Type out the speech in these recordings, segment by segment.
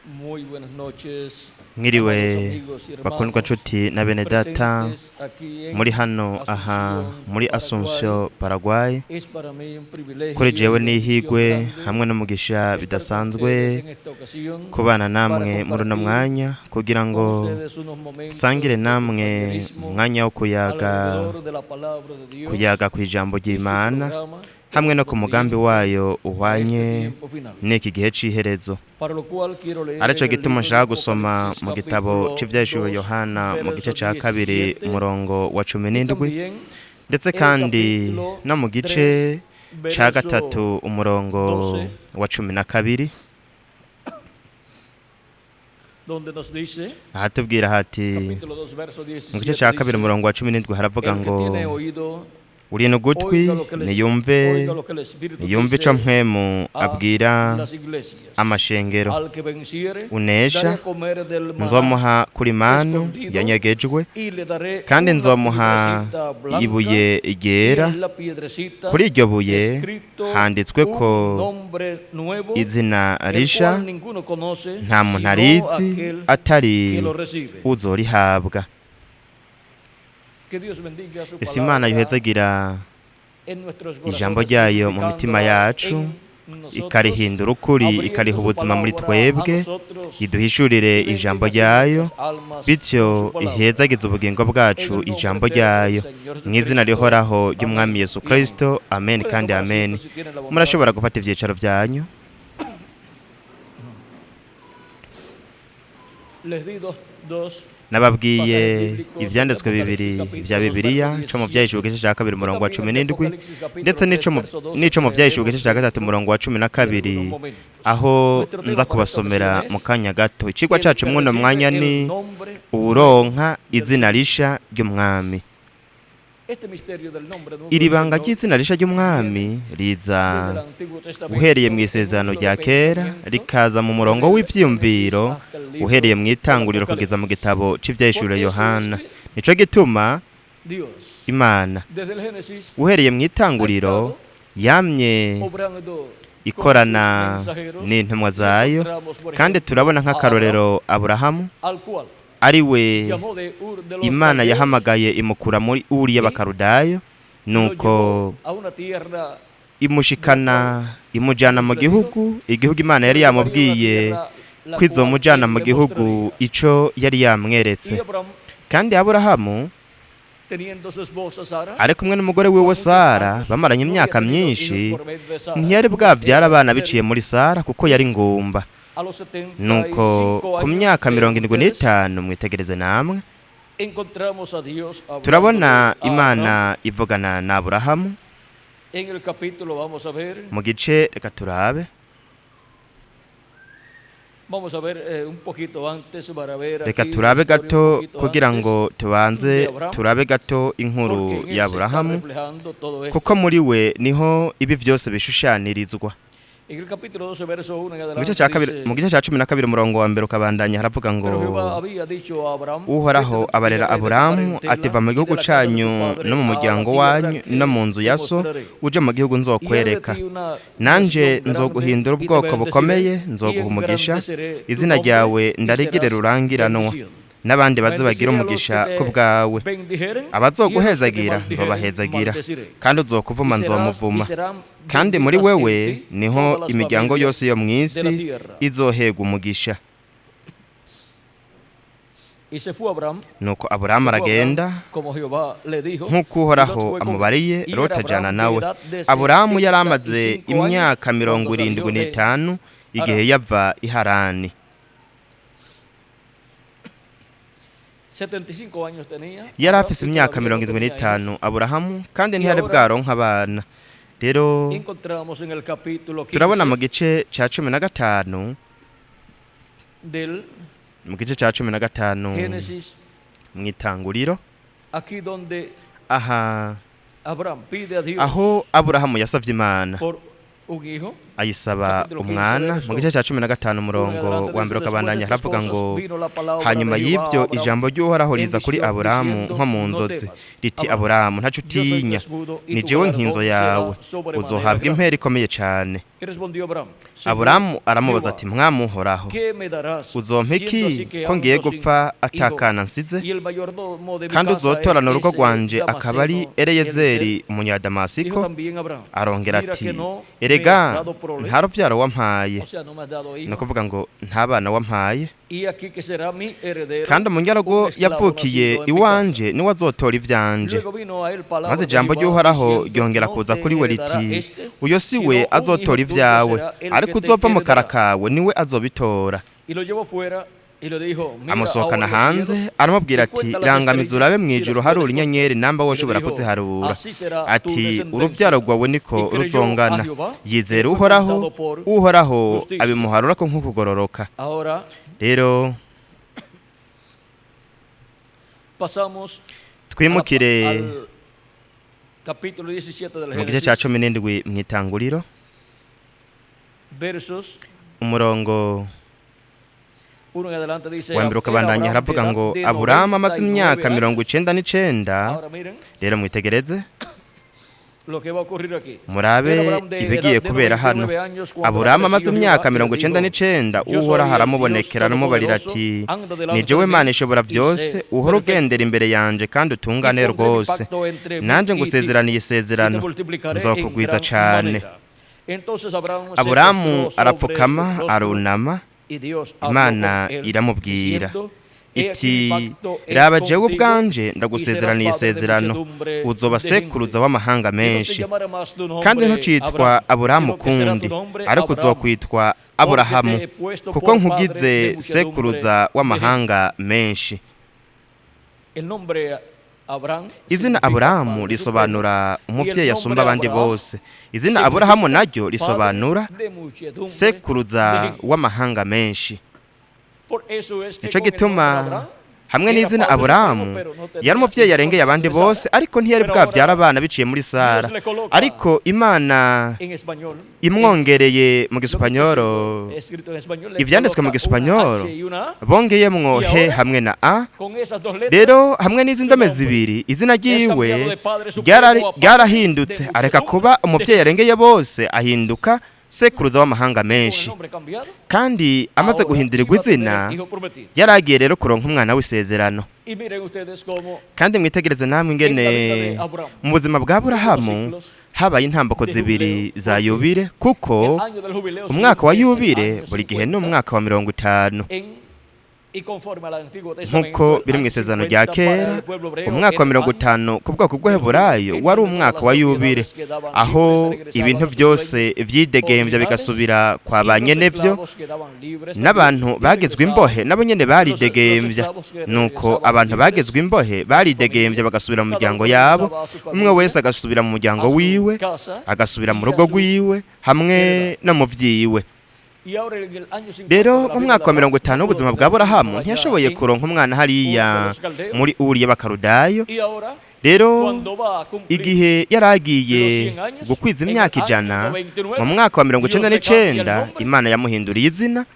Muy buenas noches, Mwiriwe amados amigos y bakundwa hermanos nshuti na bene data presentes aquí en muri hano aha Asunción, muri Paraguay. Asunción Paraguay. Es para mí un privilegio Kuri jewe y bendición n'ihigwe grande hamwe n'umugisha estar con bidasanzwe ustedes en esta ocasión kubana para namwe muri uno compartir mwanya kugira con ngo ustedes unos momentos sangire de namwe compañerismo umwanya wo kuyaga alrededor de la palabra de Dios kuyaga ku ijambo y su ry'Imana programa hamwe no ku mugambi correspondiente wayo a este uhwanye tiempo final. n'iki gihe c'iherezo. Para lo cual quiero leer Arico en el gituma libro de nshaka gusoma Apocalipsis mu gitabo capítulo c'Ivyahishuriwe 2, Yohana mu gice verso ca kabiri 17 umurongo wa cumi y n'indwi también ndetse el kandi capítulo no mu gice 3, ca verso gatatu umurongo 12, wa 12 donde nos dice, ahatubwira hati capítulo 2, verso mu gice 17 ca kabiri dice, umurongo wa 17 haravuga el que ngo tiene oído, uri n'ugutwi oiga lo que el, niyumve oiga lo que el Espíritu niyumve ico dice mpwemu a abwira las iglesias. amashengero. Al que venciere, daré Unesha a comer del maná nzomuha kuri manu escondido yanyegejwe y le daré kandi una nzomuha piedrecita blanca ibuye y ryera en la piedrecita kuri iryo buye escrito handitswe ko un nombre nuevo, izina el risha cual ninguno conoce nta muntu sino arizi aquel atari que lo recibe. uzorihabwa. Que Dios bendiga su Ese Imana palabra yohezagira en nuestros ijambo corazones, ryayo mu mitima vivificándola yacu en nosotros, ikarihindura ukuri abriendo ikariha su ubuzima muri palabra a twebwe nosotros iduhishurire y ijambo bendiga así ryayo nuestras almas con bityo su palabra. ihezagize ubugingo En bwacu el nombre ijambo eterno del ryayo Señor mu izina Jesucristo. rihoraho ry'umwami Amén Yesu y amén. Kristo amen Pueden kandi tomar amen. asiento si tienen la bondad. Murashobora gufata ivyicaro vyanyu. Les di dos Nababwiye pasajes bíblicos de ivyanditswe bibiri Apocalipsis capítulo vya 2, Bibiliya verso co mu 17 Vyahishuriwe igice ca kabiri y umurongo wa también cumi el de n'indwi Apocalipsis capítulo ndetse 3, verso 12 n'ico mu que Vyahishuriwe leeremos igice ca gatatu dentro umurongo wa cumi na de kabiri algunos momentos. aho Nuestro nza tema para esta kubasomera ocasión mu es kanya gato. Icigwa el cacu que mw'uno recibe mwanya ni el nombre nuevo uwuronka del izina Señor. risha ry'umwami. Este misterio del nombre nuevo Iri del banga Señor ry'izina risha ry'umwami viene riza desde el Antiguo uhereye Testamento mu en un isezerano hilo rya de kera pensamiento, rikaza mu murongo desde el w'ivyiyumviro Génesis hasta el libro uhereye mu del itanguriro kugeza mu Apocalipsis. gitabo c'Ivyahishuriwe Por eso es Yohana. que Nico gituma Dios, Imana desde el Génesis, uhereye mu ha itanguriro estado yamye obrando con sus ikorana mensajeros n'intumwa y zayo encontramos, por kandi ejemplo, turabona a Abraham, nk'akarorero Aburahamu al cual ari we llamó de Ur de los Imana Caldeos yahamagaye imukura muri Uri y y'Abakarudayo lo nuko llevó a una tierra de la imushikana cual imujana mu Dios le dijo gihugu igihugu Imana que yari lo llevaría a una yamubwiye tierra la ko cual izomujana él mu le gihugu mostraría. ico yari yamweretse. Y Abraham, Kandi Aburahamu teniendo su esposa Sara, ari kumwe n'umugore por wiwe muchos Sara años, bamaranye no había imyaka tenido myinshi hijos por medio de Sara, ntiyari pues bwavyara era abana biciye estéril. muri Sara kuko yari ingumba. A los Nuko 75 ku años, myaka vean mirongo indwi ustedes, n'itanu mwitegereze namwe encontramos a Dios turabona hablándole a Abraham. Imana ivugana na Aburahamu En el capítulo vamos a ver, mu gice reka turabe vamos a ver un poquito antes para ver reka aquí la turabe historia un gato poquito kugira antes ngo tubanze de Abraham, turabe gato inkuru porque en ya él se está Aburahamu reflejando todo esto. kuko muri we niho ibi vyose bishushanirizwa. En el capítulo 12, verso 1 en Mu gice adelante ca kabiri dice, mu gice ca 12 umurongo wa mbere ukabandanya haravuga ngo pero Jehová había dicho a Abraham, vete Uhoraho de tu abarera tierra y de tu Aburahamu ati parentela va mu y de gihugu la casa de tu canyu padre no mu a la muryango tierra wanyu no mu que nzu te ya so mostraré. uje mu gihugu Y haré de nzokwereka ti una nanje nación grande nzoguhindura y te ubwoko bukomeye bendeciré y nzoguha umugisha engrandeceré tu izina nombre ryawe y ndarigire serás rurangiranwa bendición. n'abandi baze bagira Bendeciré a los que umugisha ku te bwawe bendijeren y a los que te abazoguhezagira maldijeren nzobahezagira maldeciré. kandi Y uzokuvuma serás y nzomuvuma serán kandi muri benditas en wewe ti niho todas las imiryango familias yose yo de la mw'isi tierra. izohegwa umugisha. Y se fue Abraham, Nuko Aburahamu se fue Abraham aragenda como Jehová le dijo, nk'uko y Lot Uhoraho fue con él. amubariye Y era Loti ajana Abraham de nawe. edad de Aburahamu yari amaze 75 años imyaka mirongo cuando irindwi salió de n'itanu igihe Harán. yava i Harani. 75 años tenía Yari Abraham afise y imyaka todavía no mirongo indwi tenía n'itanu hijos. Aburahamu kandi Y ntiyari ahora bwaronka abana. Rero encontramos en el capítulo turabona mu 15 gice ca 15 del mu gice ca 15 Génesis, mw'itanguriro aquí donde aha Abraham pide a Dios aho Aburahamu yasavye Imana por un hijo. Ayisaba Capítulo 15, umwana. Verso Mu gice cya 15, umurongo 1 en adelante, wa mbere dice, después ukabandanya, de estas haravuga cosas ngo: vino la palabra Hanyuma de Jehová a y'ibyo, Abraham ijambo ry'Uhoraho en riza kuri visión, Aburamu diciendo, nko mu no nzozi, temas, riti: Abraham, Aburamu, ntaco yo soy tu utinya, escudo y ni tu jewe nkinzo galardón yawe, será sobremanera uzohabwa grande. impera ikomeye cane. Y respondió Abraham, Señor Aburamu aramubaza Jehová, ati: Mwami Uhoraho, ¿qué me darás, uzompa siendo iki así que ko ngiye ando sin gupfa hijo? atakana nsize, Y el mayordomo de mi kandi casa es uzotorana urugo ese rwanje akaba ari Damasceno Eleyezeri Eliezer? Dijo umunyadamasiko? también Abraham, Arongera mira ati: que no me Erega has dado prole, nta rubyaro wampaye, o sea, no me has dado ni hijo, ukuvuga ngo nta bana wampaye, y aquí que será mi heredero kandi umunyarugo un esclavo yavukiye nacido en mi casa. iwanje niwe azotora ivyanje. Luego vino a él palabra Maze de ijambo Jehová ry'Uhoraho diciendo, ryongera no kuza te kuri we heredará riti: este, Uyo si sino we un hijo azotora tuyo ibyawe, será el ariko que te uzova mu kara heredará. kawe niwe azobitora. Y lo llevó fuera y le dijo, mira Amusohokana ahora los hanze, cielos aramubwira y ati: cuenta las Rangamiza estrellas, urabe mu si ijuru, las puedes harura contar. inyenyeri namba Y le woshobora dijo, kuziharura. así será tu Ati: descendencia. Urubyaro rwawe Y niko creyó a ruzongana. Jehová y Yizera le fue Uhoraho, contado por Uhoraho justicia. abimuharurako nk'ukugororoka. Ahora Rero pasamos twimukire al capítulo 17 del mu gice cya Génesis, 17 mu Itanguriro, versos umurongo 1 en adelante dice, wa mbere era ukabandanya, Abraham de haravuga edad ngo: de Aburamu amaze 99 imyaka mirongo años. icenda n'icyenda. Ahora miren Rero mwitegereze, lo que va a ocurrir aquí. murabe Era Abraham de ibigiye edad de kubera hano. 99 años cuando Aburamu amaze apareció imyaka Jehová y le mirongo icenda dijo, n'icenda, yo soy Uhoraho el Dios aramubonekera, aramubarira Todopoderoso, ati: anda Ni delante jewe de mí Mana ishobora y byose, sé uhora perfecto. ugendera imbere yanje kandi Y utungane pondré mi rwose. pacto entre mí Nanje y ti, ngusezeraniye y te isezerano, multiplicaré en nzokugwiza gran cane. manera. Entonces Abraham se Aburamu postró sobre arapfukama, su rostro, arunama. y Dios habló Imana con él, iramubwira diciendo, He aquí mi iti: pacto es Raba jewe contigo, ubwanje y serás ndagusezeraniye padre de isezerano, muchedumbre uzoba de gente. sekuruza w'amahanga Y no se menshi, llamará más tu kandi nombre ntucitwa Abraham, Aburamu sino que será tu ukundi, nombre ariko Abraham, uzokwitwa porque te Aburahamu, he puesto kuko por padre nkugize de muchedumbre sekuruza de gente. w'amahanga menshi. El nombre Abraham Izina significa Aburamu padre supremo, risobanura y el umuvyeyi asumba nombre abandi Abraham bose. Izina Aburahamu significa naryo padre risobanura de muchedumbre de sekuruza gente. w'amahanga menshi. Por eso es que Nico con el nombre gituma Abraham hamwe era n'izina padre supremo, Aburamu pero no yari tenía umuvyeyi hijos yarengeye abandi de Sara. bose, ariko ntiyari Pero bwabyara ahora abana biciye muri Sara. Dios le coloca Ariko Imana en español, en imwongereye mu lo que está gisipanyoro, escrito en español, le ivyanditswe mu coloca una gisipanyoro H y una A. bongeyemwo Y he ahora, hamwe na a. con esas dos letras, Rero hamwe n'izi su ndome nombre zibiri, izina es cambiado ryiwe de padre supremo a padre de ryarahindutse, areka muchedumbre kuba de umuvyeyi gente. arengeye bose, ahinduka sekuruza w'amahanga Con el menshi. nombre cambiado, Kandi amaze ahora guhindurirwa iba a tener izina, el hijo prometido. yaragiye rero kuronka umwana w'isezerano. Y miren ustedes cómo Kandi mwitegereze namwe en la ingene vida de Abraham mu buzima bwa hubo dos Aburahamu ciclos habaye intambako de zibiri jubileo. za Porque yubire, kuko el año del jubileo umwaka wa siempre es el yubire año buri gihe ni 50 umwaka wa 50. en y conforme al Antiguo Testamento, Nk'uko el biri mu año isezerano rya 50 para kera, el pueblo hebreo umwaka wa era el mirongo año itanu ku bwoko del jubileo, bw'Abaheburayo en wari donde todas umwaka las wa yubire, propiedades quedaban aho libres regresaban ibintu a sus byose dueños vyidegembya originales bigasubira kwa y ba los nyenevyo, esclavos quedaban libres también n'abantu y bagezwe regresaban. imbohe nabo nyene Los baridegembya. esclavos que Nuko regresaban abantu libres bagezwe imbohe a su baridegembya familia, bagasubira mu cada miryango uno yabo, regresaba a su umwe wese familia, agasubira mu muryango a su wiwe, casa agasubira mu y a rugo su rwiwe hamwe heredad. no mu vyiwe. Y ahora en el año 50 Rero de la mu vida de mwaka wa Abraham mirongo no itanu pudo w'ubuzima tener bwa un hijo Aburahamu allá ntiyashoboye en kuronka umwana Ur de hariya los Caldeos. muri Uri y'Abakarudayo. Y ahora, Rero cuando va a cumplir igihe yari agiye los 100 años, gukwiza en el imyaka año 100, 99, mu mwaka wa mirongo Dios icenda le cambia el n'icenda, nombre Imana yamuhinduriye izina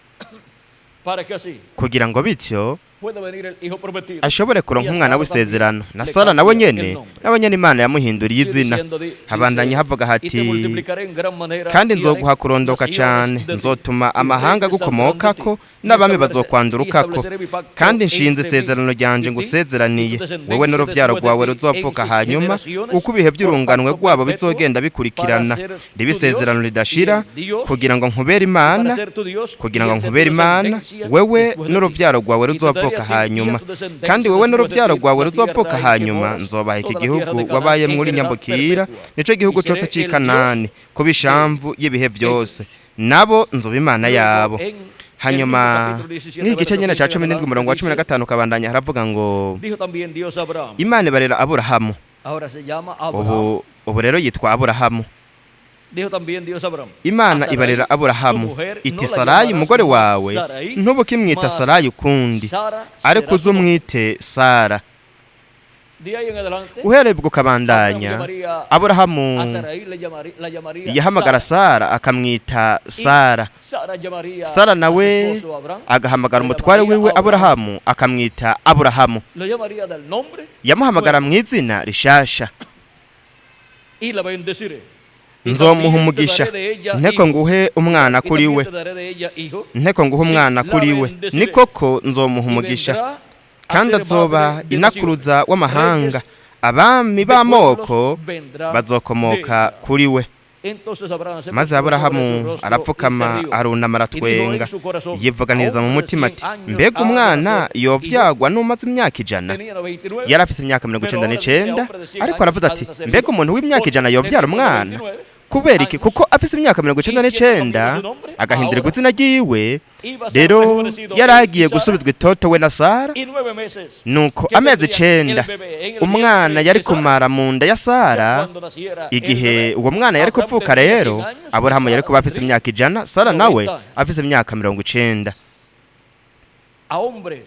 para que así kugira ngo bityo pueda venir el hijo prometido. ashobore Y kuronka a umwana Sara también w'isezerano. Na le Sara nawe cambia el nyene, nombre. nawe nyene Imana yamuhinduriye Sigue izina. diciendo, Habandanya dice, havuga y te hati: multiplicaré en gran manera Kandi y haré nzoguha kurondoka naciones cane, de ti, nzotuma y amahanga reyes saldrán de ti, agukomokako, y n'abami y bazokwandurukako. estableceré mi pacto Kandi nshinze entre mí isezerano ryanje y ti y tu ngusezeraniye, wewe descendencia n'uruvyaro después de rwawe ti en ruzovuka sus hanyuma, generaciones uko ibihe por by'urunganwe pacto rwabo perpetuo bizogenda para bikurikirana, ser ribe tu Dios isezerano y ridashira, el Dios kugira ngo nkubere para Imana, ser tu Dios kugira y ngo el de tu nkubere Imana, descendencia wewe después de ti. n'uruvyaro rwawe Y te daré ruzovuka a ti y a hanyuma. tu descendencia Kandi wewe después de n'uruvyaro ti rwawe la ruzovuka tierra en que hanyuma, moras, nzobaha iki toda la tierra gihugu de Canaán wabayemwo en uri heredad nyambukira, perpetua. nico gihugu Y cose seré c'i el Dios Kanani, kuba de ishamvu y'ibihe byose, ellos. nabo nzoba Imana Luego yabo. en el mismo Hanyuma capítulo 17, nk'igice verso nyene ca 15 en 17, adelante umurongo wa cumi na dice, gatanu ukabandanya, haravuga ngo: dijo también Dios a Abraham, Imana ibarera Aburahamu. ahora se llama Abraham, Ubu rero yitwa Aburahamu. dijo también Dios a Abraham, a Imana Sarai, ibarera tu Aburahamu mujer, iti: no la Sarayi llamarás umugore más wawe Sarai, ntubukimwita mas Sarayi ukundi, Sara ariko será su nombre. uzumwite Sara. De ahí en adelante, Uhereye ubwo ukabandanya, Abraham llamaría Aburahamu a Sarai la llamaría yahamagara Sara. Sara akamwita Y Sara. Sara llamaría Sara a su nawe esposo Abraham, agahamagara lo umutware llamaría wiwe Abraham. Aburahamu akamwita Aburahamu. Lo llamaría del nombre Yamuhamagara mu izina rishasha. Y la bendeciré. Y Nzomuha también te umugisha, daré de ella nteko hijo, nguhe umwana y kuri también we, te daré de ella hijo, nteko nguhe Sí, umwana la kuri we, bendeciré. ni koko nzomuha y umugisha, vendrá a kandi ser azoba madre de inakuruza naciones. w'amahanga, Reyes abami de b'amoko pueblos vendrá bazokomoka de ella. kuri we. Entonces Abraham se Maze postró sobre su Aburahamu rostro y se arapfukama, rió, arunama, y dijo en aratwenga, su corazón: yivuganiza mu ¿Aún de mutima 100 ati: años mbega ha de umwana nacer hijo? yovyagwa n'umaze imyaka 100? Tenía 99, Yari afise imyaka mirongo pero icenda ahora dice, n'icenda, hombre de 100 ariko años aravuze ha de ati: nacer mbega hijo. umuntu w'imyaka Porque 100 yovyara tenía umwana? 99 Kubera iki? años Kuko afise imyaka mirongo icenda y siendo n'icenda, cambiado su nombre, agahindurirwa ahora izina ryiwe. iba a ser Rero rejuvenecido yari él y agiye Sara, gusubizwa itoto we na Sara. y 9 meses Nuko que amezi tendrían 9 el bebé en el umwana vientre yari de Sara, kumara mu nda ya ya Sara. cuando naciera el Igihe bebé, uwo mwana yari Abraham kuvuka tendría rero, 100 años y Aburahamu yari Sara kuba afise tendría imyaka 100, Sara nawe 90 años. afise imyaka 90. A hombre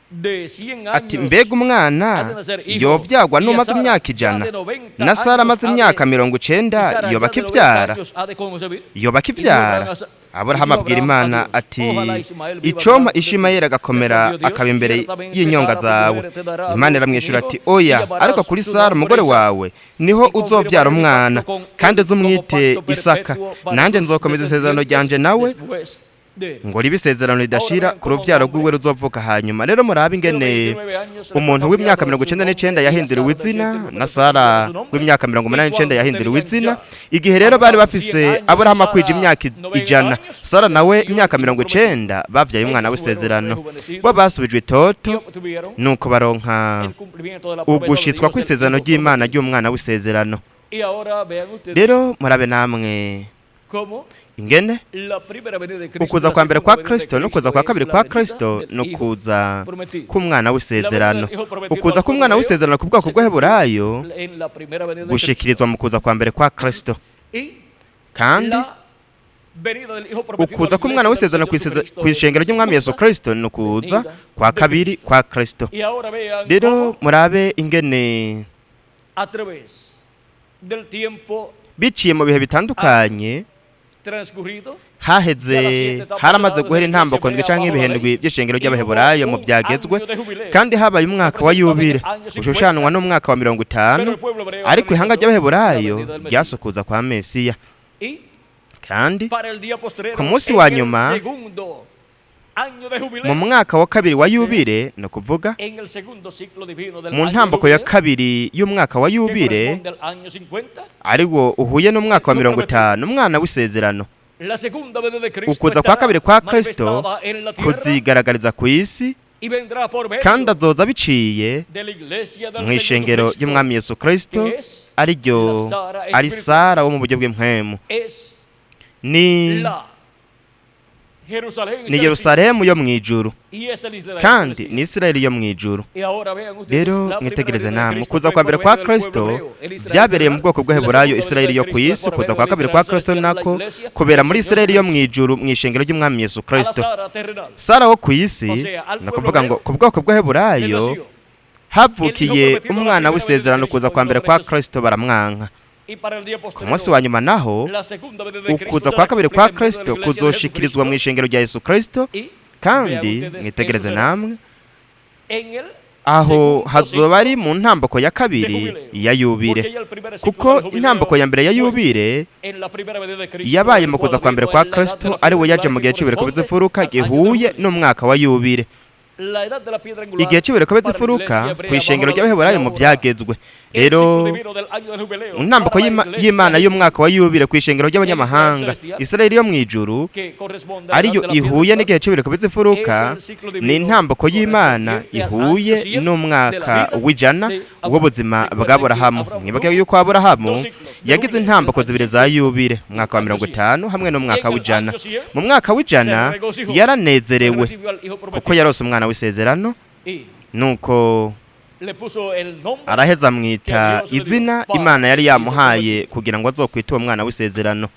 de 100 Ati: años mbega umwana ha de nacer hijo, yovyagwa y a n'umaze Sara imyaka ya 100, de 90 na Sara años amaze ha de imyaka mirongo y icenda Sara yoba ya de 90 akivyara? años ha de concebir. Yoba Y dijo akivyara? Abraham a Aburahamu y dijo abwira Abraham a Imana Dios: ati: Ojalá Ismael viva icompa delante de ti. Ishimayeli agakomera Respondió Dios: akaba imbere Ciertamente y'inyonga Sara tu zawe. mujer te dará a Imana luz un iramwishyura hijo ati: y oya, ariko llamarás kuri su Sara nombre umugore Isaac. wawe niho Y uzovyara confirmaré mi umwana, pacto con kandi él como uzumwite pacto Isaka, perpetuo para nanjye sus nzokomeza isezerano descendientes ryanje nawe, después de él. ngo ribe isezerano ridashira Ahora vean ku cómo un ruvyaro hombre rwiwe ruzovuka hanyuma. Rero murabe de ingene 99 años se le fue umuntu w'imyaka cambiado mirongo su icenda nombre n'icenda y a yahinduriwe Sara de izina, 89 na se Sara cambió su nombre. w'imyaka mirongo Y umunani n'icenda cuando yahinduriwe tenían izina. ya Igihe rero bari Abraham 100 bafise años y Aburahamu akwije Sara imyaka 90 100, años, Sara nawe recibió el imyaka hijo mirongo prometido. icenda, bavyaye umwana Ellos fueron w'isezerano. Bo rejuvenecidos basubijwe y itoto, obtuvieron nuko baronka el cumplimiento de la promesa de ugushitswa Dios del kw'isezerano hijo ry'Imana prometido. ry'umwana w'isezerano. Y ahora vean ustedes Rero murabe namwe cómo ingene la primera venida de Cristo y ukuza la kwa mbere segunda kwa venida de Kristo n'ukuza Cristo kwa es kabiri la kwa venida Kristo del Hijo n'ukuza prometido. k'umwana La venida w'isezerano. del Hijo prometido Ukuza al pueblo k'umwana hebreo w'isezerano ku bwoko se cumplió bw'Abaheburayo en la primera venida de Cristo. gushikirizwa mu kuza kwa mbere kwa Kristo. Y Kandi la venida del Hijo prometido a ukuza la k'umwana iglesia del w'isezerano Señor Jesucristo es kw'ishengero la ry'umwami Yesu segunda Kristo ni ukuza venida kwa de kabiri Cristo. kwa Kristo. Y ahora vean Rero cómo murabe ingene a través del tiempo biciye mu bihe bitandukanye transcurrido haheze haramaze guhera intambako ndwi canke ibihendwi by'ishengero ry'Abaheburayo mu byagezwe, kandi habaye umwaka wa yubile ushushanwa n'umwaka wa mirongo pero itanu, el pueblo hebreo ariko ihanga rechazó la ry'Abaheburayo venida del Mesías. ryasukuza kwa Mesiya. Y Kandi para el día postrero, ku munsi en wa el nyuma, segundo año de mu jubileo, mwaka wa kabiri wa yubile, ni ukuvuga en el segundo ciclo divino del mu año de ntambako ya jubileo, kabiri y'umwaka wa que yubile, corresponde al año 50, ari wo uhuye n'umwaka wa el hijo mirongo prometido, itanu, umwana w'isezerano, la segunda venida de Cristo ukuza kwa estará kabiri kwa Kristo manifestada en la tierra kuzigaragariza ku isi, y vendrá por kandi medio azoza biciye de la iglesia del mu Señor ishengero Jesucristo, ry'umwami Yesu Kristo, que es ariryo la Sara ari espiritual, Sara wo mu buryo bw'impwemu, es ni la Jerusalén ni celestial Yerusalemu yo mu ijuru, y es el Israel kandi celestial. ni Isirayeli yo mu ijuru. Y ahora vean ustedes, Rero la primera mwitegereze venida de namwe, Cristo ukuza fue kwa por mbere kwa medio del pueblo Kristo hebreo, el Israel byabereye mu terrenal, bwoko y la bw'Abaheburayo, segunda venida Isirayeli de yo ku Cristo es isi. por Ukuza medio kwa del kabiri kwa Israel Kristo celestial, la nako iglesia kubera del muri Señor Isirayeli yo mu Jesucristo, ijuru, mu ishengero ry'umwami Yesu a la Kristo. Sara terrenal, Sara wo ku isi, o sea, al ni pueblo ukuvuga ngo hebreo ku bwoko le bw'Abaheburayo nació el hijo havukiye prometido a la umwana primera venida de w'isezerano. Kuza Cristo kwa y lo mbere kwa rechazó. Kristo baramwanka. Y para el día Ku munsi postrero, wa nyuma naho, la segunda venida de Cristo ukuza kwa será kabiri cumplida kwa en medio de la Kristo iglesia de kuzoshikirizwa mu Jesucristo. ishengero rya Yesu Kristo. Y vean Kandi ustedes, eso mwitegereze será namwe, en el aho segundo hazoba ari ciclo mu ntambako ya de kabiri jubileo. ya yubile, Porque ya el primer ciclo kuko del jubileo intambako ya mbere ya fue yubile en la primera venida de Cristo, yabaye el mu kuza cual kwa mbere vino kwa en la edad de Kristo, la ari we piedra yaje angular mu que gihe c'ibireko corresponde by'imfuruka al año del gihuye jubileo. n'umwaka wa yubile. La edad de la piedra angular Igihe c'ibireko para la by'imfuruka iglesia hebrea kw'ishengero bajo la ry'Abaheburayo mu ahora byagezwe. el Rero ciclo divino del año del jubileo intambako para la iglesia y'Imana y'umwaka wa yubile kw'ishengero en Israel ry'abanyamahanga, celestial, Isirayeli yo mu ijuru, que corresponde a la edad ariyo de la piedra ihuye angular, n'igihe c'ibireko es by'imfuruka, el ciclo ni divino intambako y'Imana correspondiente al año ihuye 100 de la n'umwaka vida w'ijana de Abraham. w'ubuzima Recuerden que bw'Aburahamu. Abraham Mwibuke tuvo yuko Aburahamu dos ciclos de yagize jubileo, el intambako año zibiri za 50 yubile, y el umwaka wa año mirongo 100. itanu hamwe Y n'umwaka en el w'ijana. año 100 Mu mwaka se w'ijana regocijó, yaranezerewe recibió al hijo kuko prometido yarose umwana w'isezerano, y nuko le puso el nombre araheza que amwita Dios le dio izina para Imana yari el hijo yamuhaye prometido. kugira ngo azokwite uwo mwana w'isezerano.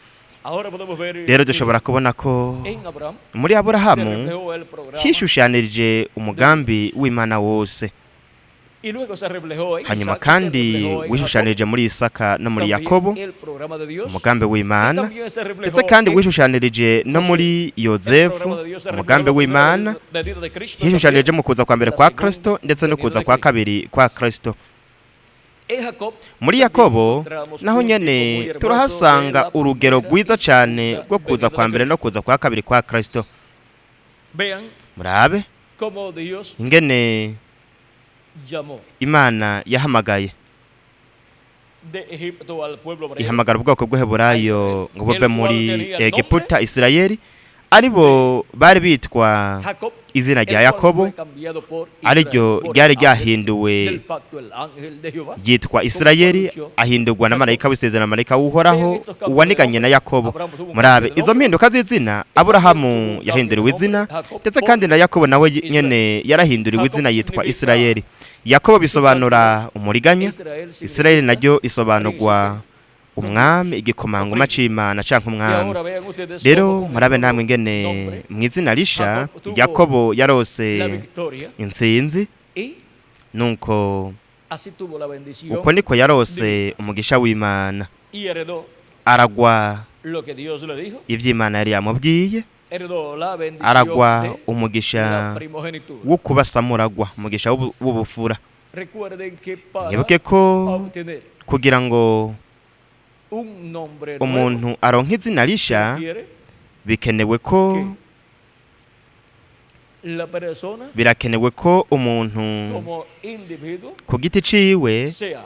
Ahora podemos ver Rero que dushobora kubona ko en Abraham muri se Aburahamu reflejó el programa hishushanirije de Dios. umugambi w'Imana wose. Y luego se reflejó en Hanyuma Isaac, se kandi reflejó en wishushanirije muri Isaka no muri Jacob, Yakobo también el programa de Dios, umugambi y w'Imana, también se reflejó ndetse kandi en wishushanirije no muri el Yozefu programa de Dios, se reflejó umugambi en la primera w'Imana, venida de Cristo hishushanirije también. mu kuza kwa mbere La kwa segunda Kristo ndetse no venida kuza de kwa Cristo. kabiri kwa Kristo. En Jacob Muri también Yakobo encontramos naho un tipo nyene muy hermoso de turahasanga la urugero primera rwiza y cane segunda rwo kuza venida kwa de mbere no Cristo. kuza kwa kabiri kwa Kristo. Vean Murabe cómo Dios ingene llamó Imana yahamagaye de Egipto al pueblo hebreo, ihamagara ubwoko bw'Heburayo ngo buve muri Egiputa Isirayeli, aribo bari bitwa Jacob, izina rya el cual Yakobo, fue cambiado por Israel, ariryo por ryari el ángel ryahinduwe del pacto, el ángel de Jehová. ryitwa Isirayeli, ahindurwa na marayika w'isezerano, marayika w'Uhoraho uwaniganye na Yakobo. Murabe izo mpinduka z'izina, Aburahamu yahinduriwe izina, ndetse kandi na Yakobo nawe nyene yarahinduriwe izina yitwa Isirayeli. Yakobo bisobanura umuriganya, Israel significa Isirayeli naryo isobanurwa umwami, igikomangoma c'Imana canke Y umwami. ahora vean ustedes Rero cómo con murabe el namwe nuevo ingene nombre, mu izina risha Jacob tuvo Yakobo la yarose victoria intsinzi, y nuko así tuvo la bendición uko niko yarose umugisha w'Imana, y heredó aragwa lo que Dios le dijo, ivy'Imana yari yamubwiye, heredó la bendición aragwa de la umugisha primogenitura. wo kubasamuragwa, umugisha w'ubufura. Recuerden que para Mwibuke ko obtener kugira ngo un nombre nuevo umuntu aronke izina risha requiere bikenewe ko que la persona birakenewe ko umuntu como individuo ku giti ciwe sea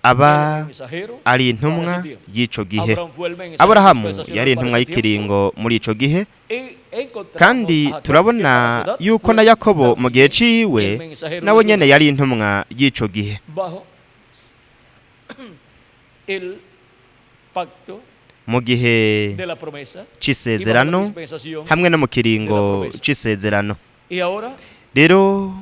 aba el mensajero ari intumwa para ese tiempo. y'ico gihe. Abraham fue el mensajero Aburahamu dispensacional yari para intumwa ese tiempo. y'ikiringo muri ico gihe, Y encontramos kandi a Jacob, que turabona para su edad yuko fue na Yakobo mu gihe también ciwe el mensajero nawe de su nyene edad. yari intumwa y'ico gihe. Bajo el pacto Mu gihe de la promesa y bajo la c'isezerano dispensación. hamwe no mu kiringo de la promesa. c'isezerano. Y ahora Rero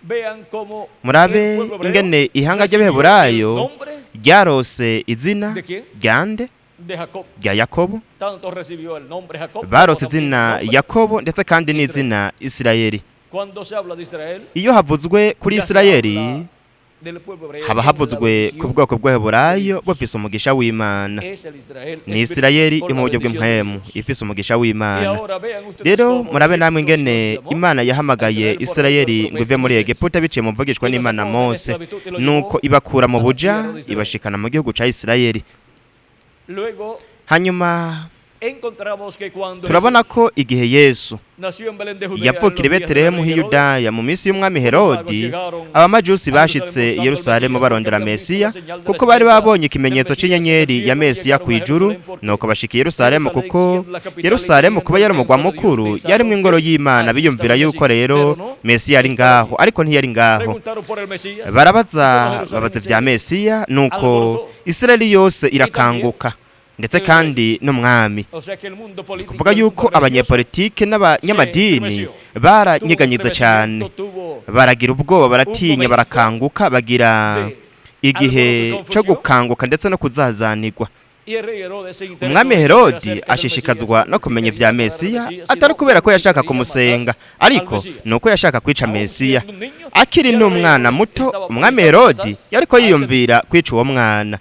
vean cómo murabe el pueblo hebreo ingene ihanga recibió el ry'Abaheburayo nombre ryarose izina ¿De quién? ryande de Jacob. rya Yakobo. Tanto recibió el nombre Jacob como Barose también el izina nombre. Yakobo ndetse kandi n'izina Isirayeli. Cuando se habla de Israel, Iyo havuzwe kuri ya se Isirayeli habla del pueblo hebreo haba con la havuzwe ku bendición. bwoko bw'Abaheburayo bufise umugisha w'Imana. Es el Israel Ni espiritual Isirayeli con yo mu la buryo bendición de bw'impwemu Dios. ifise umugisha Y w'Imana. ahora vean ustedes Rero cómo murabe namwe Egipto ingene llamó Imana a yahamagaye Israel por medio del Isirayeli ngo ive profeta muri Moisés. Egiputa biciye mu mvugishwa Y lo n'Imana sacó de la Mose, esclavitud y lo nuko llevó ibakura mu a la buja tierra de Israel. ibashikana mu gihugu ca Isirayeli. Luego Hanyuma encontramos que cuando turabona Jesús ko igihe Yesu nació en Belén de Judea en los yavukira i días del Betelehemu rey h'i Herodes, Yudaya mu minsi y'umwami los magos Herodi, llegaron abamajusi a bashitse Jerusalén i buscando al Yerusalemu Mesías porque barondera habían visto Mesiya la señal de la kuko bari estrella babonye del ikimenyetso Mesías en el c'inyenyeri ya cielo y Mesiya llegaron a kw'ijuru, Jerusalén porque nuko bashika i Yerusalemu Jerusalén kuko siendo la capital y Yerusalemu teniendo kuba el yari umugwa templo de Dios mukuru yarimwo pensaron ingoro que y'Imana, allí estaba biyumvira el yuko Mesías, rero pero no Mesiya ari estaba ngaho, allí. ariko ntiyari ngaho. Preguntaron por el Mesías y Barabaza todo Jerusalén babaza ivya se Mesiya, nuko alborotó. Isirayeli yose Y también irakanguka ndetse el rey. kandi n'umwami. O sea que el mundo político, Kuvuga el mundo yuko religioso abanyepolitike se n'abanyamadini estremeció. Tuvo un baranyeganyiza cane, estremecimiento, tuvo baragira ubwoba, un baratinya, momento barakanguka, bagira de igihe alboroto y cyo confusión. gukanguka ndetse no kuzazanirwa. Y el rey Herodes se interesó Umwami en saber Herodi acerca del Mesías, ashishikazwa no porque kumenya quería ivya matar al Mesiya, Mesías, atari sino kubera ko porque yashaka quería matar kumusenga, al ariko Mesías. nuko yashaka kwica Aún Mesiya. siendo un niño, Akiri ya el rey n'umwana Herodes muto, estaba umwami pensando Herodi matar yariko a ese niño. yiyumvira kwica uwo mwana.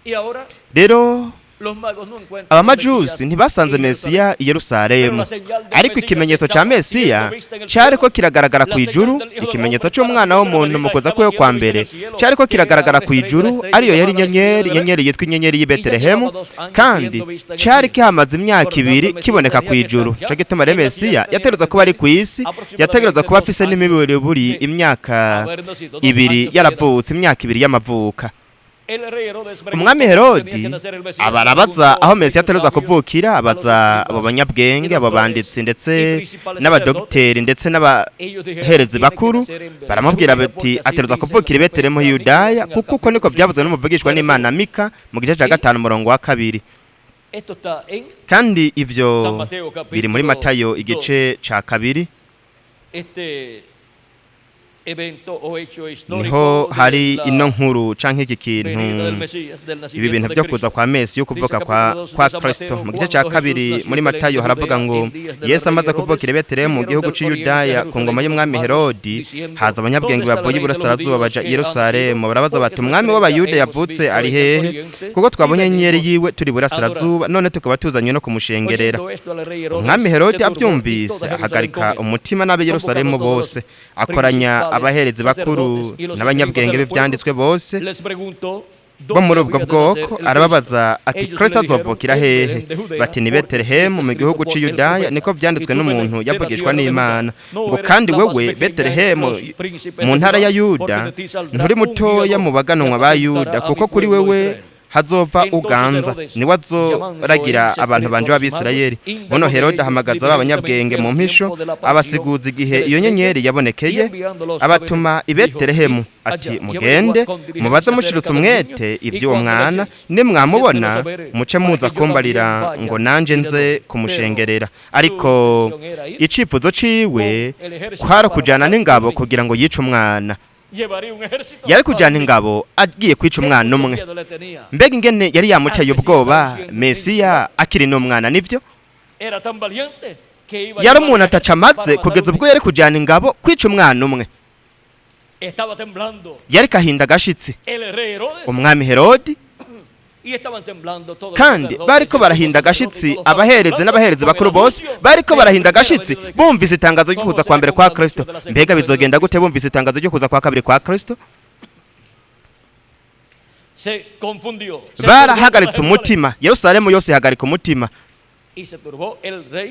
Y ahora Rero los magos no encuentran al abamajusi Mesías ntibasanze en Jerusalén. Mesiya i Pero Yerusalemu, la señal del ariko Mesías ikimenyetso ca estaba Mesiya siendo vista en el cariko cielo. kiragaragara La kw'ijuru, señal del Hijo del ikimenyetso Hombre para la c'umwana primera w'umuntu mu venida kuza estaba kwiwe kwa siendo vista en mbere el cielo, cariko que era kiragaragara una estrella, la kw'ijuru, estrella ariyo yari llamada la estrella inyenyeri, de Belén. inyenyeri yitwa inyenyeri y'i Y ya llevaba Betelehemu, 2 años kandi siendo vista en el cari cielo. kihamaze imyaka Por lo tanto, ibiri el Mesías kiboneka tenía que kw'ijuru. estar ya Nico gituma rero en la Mesiya tierra, tenía yategerezwa que kuba ari tener kw'isi, yategerezwa aproximadamente kuba 2 afise años n'imiburiburi de imyaka haber nacido, 2 ibiri años de edad. yaravutse, imyaka 2 y'amavuka. El rey Herodes Umwami preguntó dónde tenía Herodi que nacer el Mesías, abarabaza preguntó aho a Mesiya aquellos ategerezwa sabios, kuvukira, a los abaza abo escribas y banyabwenge, abo doctores banditsi y ndetse principales sacerdotes. n'abadogiteri ndetse Ellos dijeron, n'abaherezi tiene que bakuru, nacer en Belén de baramubwira Judea, bati porque así ategerezwa dice la kuvukira i Betelehemu h'i profeta Miqueas Yudaya, en el kuko uko niko capítulo vyavuzwe 5, n'umuvugishwa verso n'Imana 2. Mika mu gice ca Y 5 umurongo wa 2. esto está en Kandi ivyo San Mateo biri muri capítulo Matayo 2. igice ca 2. Este Niho hari ino nkuru canke iki kintu, ibi bintu byo kuza kwa Mesi, yo kuvuka kwa Kristo. Mu gice cya 2 muri Matayo haravuga ngo: Yesu amaze kuvukira i Betelehemu mu gihugu c'Iyudaya, ku ngoma y'umwami Herodi, haza abanyabwenge bavuye iburasirazuba, baja i Yerusalemu, barabaza bati: Umwami w'Abayuda yavutse ari hehe? Kuko twabonye inyenyeri yiwe turi burasirazuba, none tukaba tuzanywe no kumushengerera. Umwami Herodi abyumvise ahagarika umutima n'ab'i Yerusalemu bose. Akoranya abaherezi bakuru n'abanyabwenge b'ibyanditswe bose bo muri ubwo bwoko, arababaza ati: Kristo azovukira hehe? Bati: Ni Betelehemu mu gihugu c'Iyudaya, niko byanditswe n'umuntu yavugishwa n'Imana ngo: Kandi wewe Betelehemu mu ntara ya Yuda, nturi mutoya mu baganwa ba Yuda, kuko kuri wewe hazova uganza, niwe azoragira abantu banje b'Abisirayeli. Buno Herode ahamagaza ba banyabwenge mu mpisho, abasiguza igihe iyo nyenyeri yabonekeye, abatuma i Betelehemu ati: Mugende mubaze mushirutse umwete iby'uwo mwana, nimwamubona muce muza kumbarira, ngo nanje nze kumushengerera. Ariko icifuzo ciwe kwari kujana n'ingabo kugira ngo yice umwana. Yari kujyana ingabo agiye kwica umwana umwe. Mbega ingene yari yamuteye ubwoba Mesiya akiri n'umwana! Nibyo, yari umuntu ataca amaze, kugeza ubwo yari kujyana ingabo kwica umwana umwe. Yari kahinda agashitsi umwami Herodi, kandi bariko barahinda agashitsi abaherezi n'abaherezi bakuru bose, bariko barahinda agashitsi bumvise itangazo ryo kuza kwa mbere kwa Kristo. Mbega bizogenda gute bumvise itangazo ryo kuza kwa kabiri kwa Kristo? Barahagaritse umutima, Yerusalemu yose ihagarika umutima,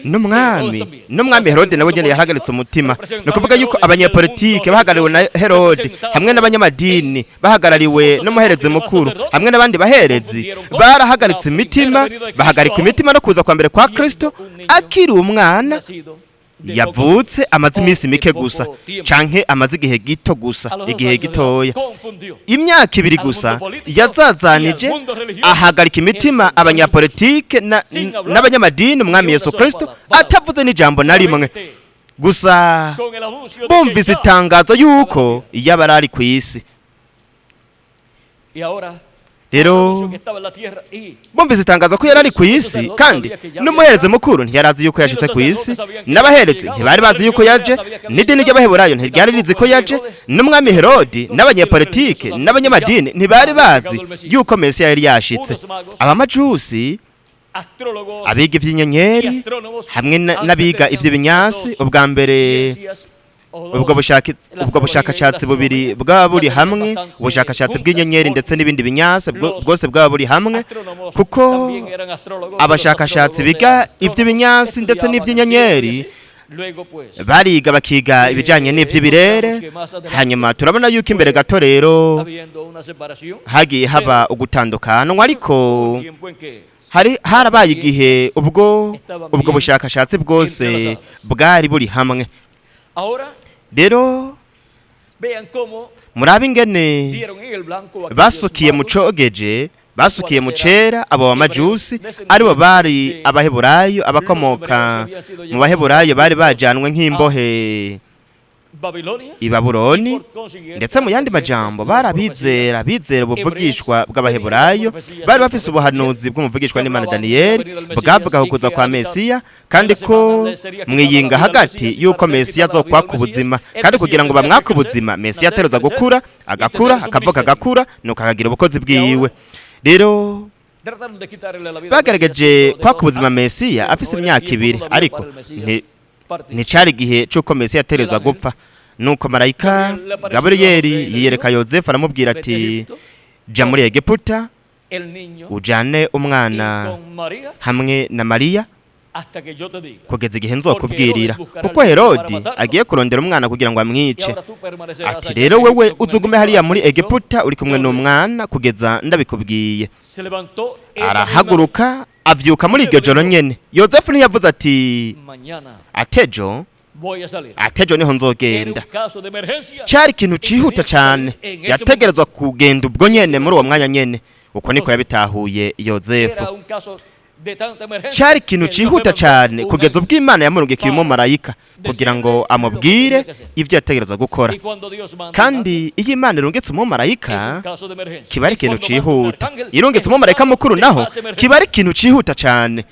n'umwami Herode nawe nyene yahagaritse umutima. Ni ukuvuga yuko abanyepolitike bahagarariwe na Herode, hamwe n'abanyamadini bahagarariwe n'umuherezi mukuru, hamwe n'abandi baherezi, barahagaritse imitima, bahagarika imitima no kuza kwa mbere kwa Kristo akiri umwana yavutse, amaze iminsi mike gusa canke amaze igihe gito gusa, igihe gitoya, imyaka 2 gusa. Yazazanije, ahagarika imitima abanyapolitike n'abanyamadini umwami Yesu Kristo atavuze n'ijambo na rimwe gusa, bumvise itangazo yuko yaba ari ku isi. Rero bumvise itangazo ko yari ari ku isi, kandi n'umuherezi mukuru ntiyarazi yuko yashitse ku isi, n'abaherezi ntibari bazi yuko yaje, n'idini ry'Abaheburayo ntiryari rizi ko yaje, n'umwami Herodi n'abanyepolitike n'abanyamadini ntibari bazi yuko Mesiya yari yashitse. Abamajusi, abiga iby'inyenyeri hamwe n'abiga iby'ibinyasi, ubwa mbere ubwo bushakashatsi bubiri bwaba buri hamwe, ubushakashatsi bw'inyenyeri ndetse n'ibindi binyasi, bwose bwaba buri hamwe, kuko abashakashatsi biga iby'ibinyasi ndetse n'iby'inyenyeri bariga, bakiga ibijyanye n'iby'ibirere. Hanyuma turabona yuko imbere gato rero hagiye haba ugutandukanwa, ariko hari harabaye igihe ubwo bushakashatsi bwose bwari buri hamwe. Rero murabe ingene basukiye mu cogeje, basukiye mu cera abo bamajusi, aribo bari Abaheburayo, abakomoka mu Baheburayo bari bajanwe nk'imbohe i Babuloni. Ndetse mu yandi majambo, barabizera, bizera ubuvugishwa bw'Abaheburayo. Bari bafise ubuhanuzi bw'umuvugishwa n'Imana Daniyeli bwavuga ku kuza kwa Mesiya, kandi ko mwiyinga hagati yuko Mesiya azokwaka ubuzima, kandi kugira ngo bamwake ubuzima, Mesiya ateruza gukura, agakura, akavuka, agakura, nuko akagira ubukozi bwiwe. Rero bagerageje kwaka ubuzima Mesiya afise imyaka 2, ariko nticari igihe c'uko Mesiya aterezwa gupfa. Nuko marayika Gaburiyeli yiyereka Yozefu, aramubwira ati: Jya muri Egiputa, ujane umwana hamwe na Mariya kugeza igihe nzokubwirira, kuko Herodi agiye kurondera umwana kugira ngo amwice. Ati: Rero wewe uzugume hariya muri Egiputa uri kumwe n'umwana kugeza ndabikubwiye. Arahaguruka, avyuka muri iryo joro nyene. Yozefu ntiyavuze ati: Atejo, atejo niho nzogenda. Cyari ikintu cihuta cyane, yategerezwa kugenda ubwo nyene, muri uwo mwanya nyene. Uko niko yabitahuye Yozefu. Cyari ikintu cihuta cyane kugeza ubwo Imana yamurungikiye umumarayika Kugira ngo amubwire ibyo yategerezwa gukora. Kandi iyo Imana irungitse umumarayika, kiba ari ikintu cihuta. Irungitse umumarayika mukuru naho, kiba ari ikintu cihuta cyane.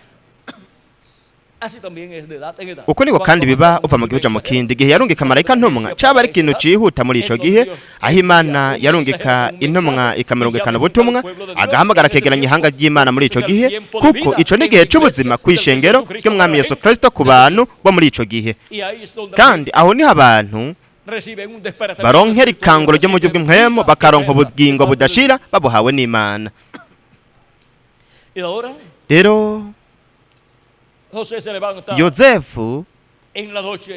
Uko niko kandi biba uva mu gihugu mu kindi. Igihe yarungika marayika ntumwa, caba ari ikintu cihuta muri ico gihe, aho Imana yarungika intumwa ikamurungikana ubutumwa, agahamagara, akegeranya ihanga ry'Imana muri ico gihe, kuko ico ni igihe c'ubuzima kw'ishengero ry'Umwami Yesu Kristo ku bantu bo muri ico gihe. Kandi aho niho abantu baronkera ikanguro ryo mu buryo bw'impwemu, bakaronka ubugingo budashira babuhawe n'Imana. Rero Yozefu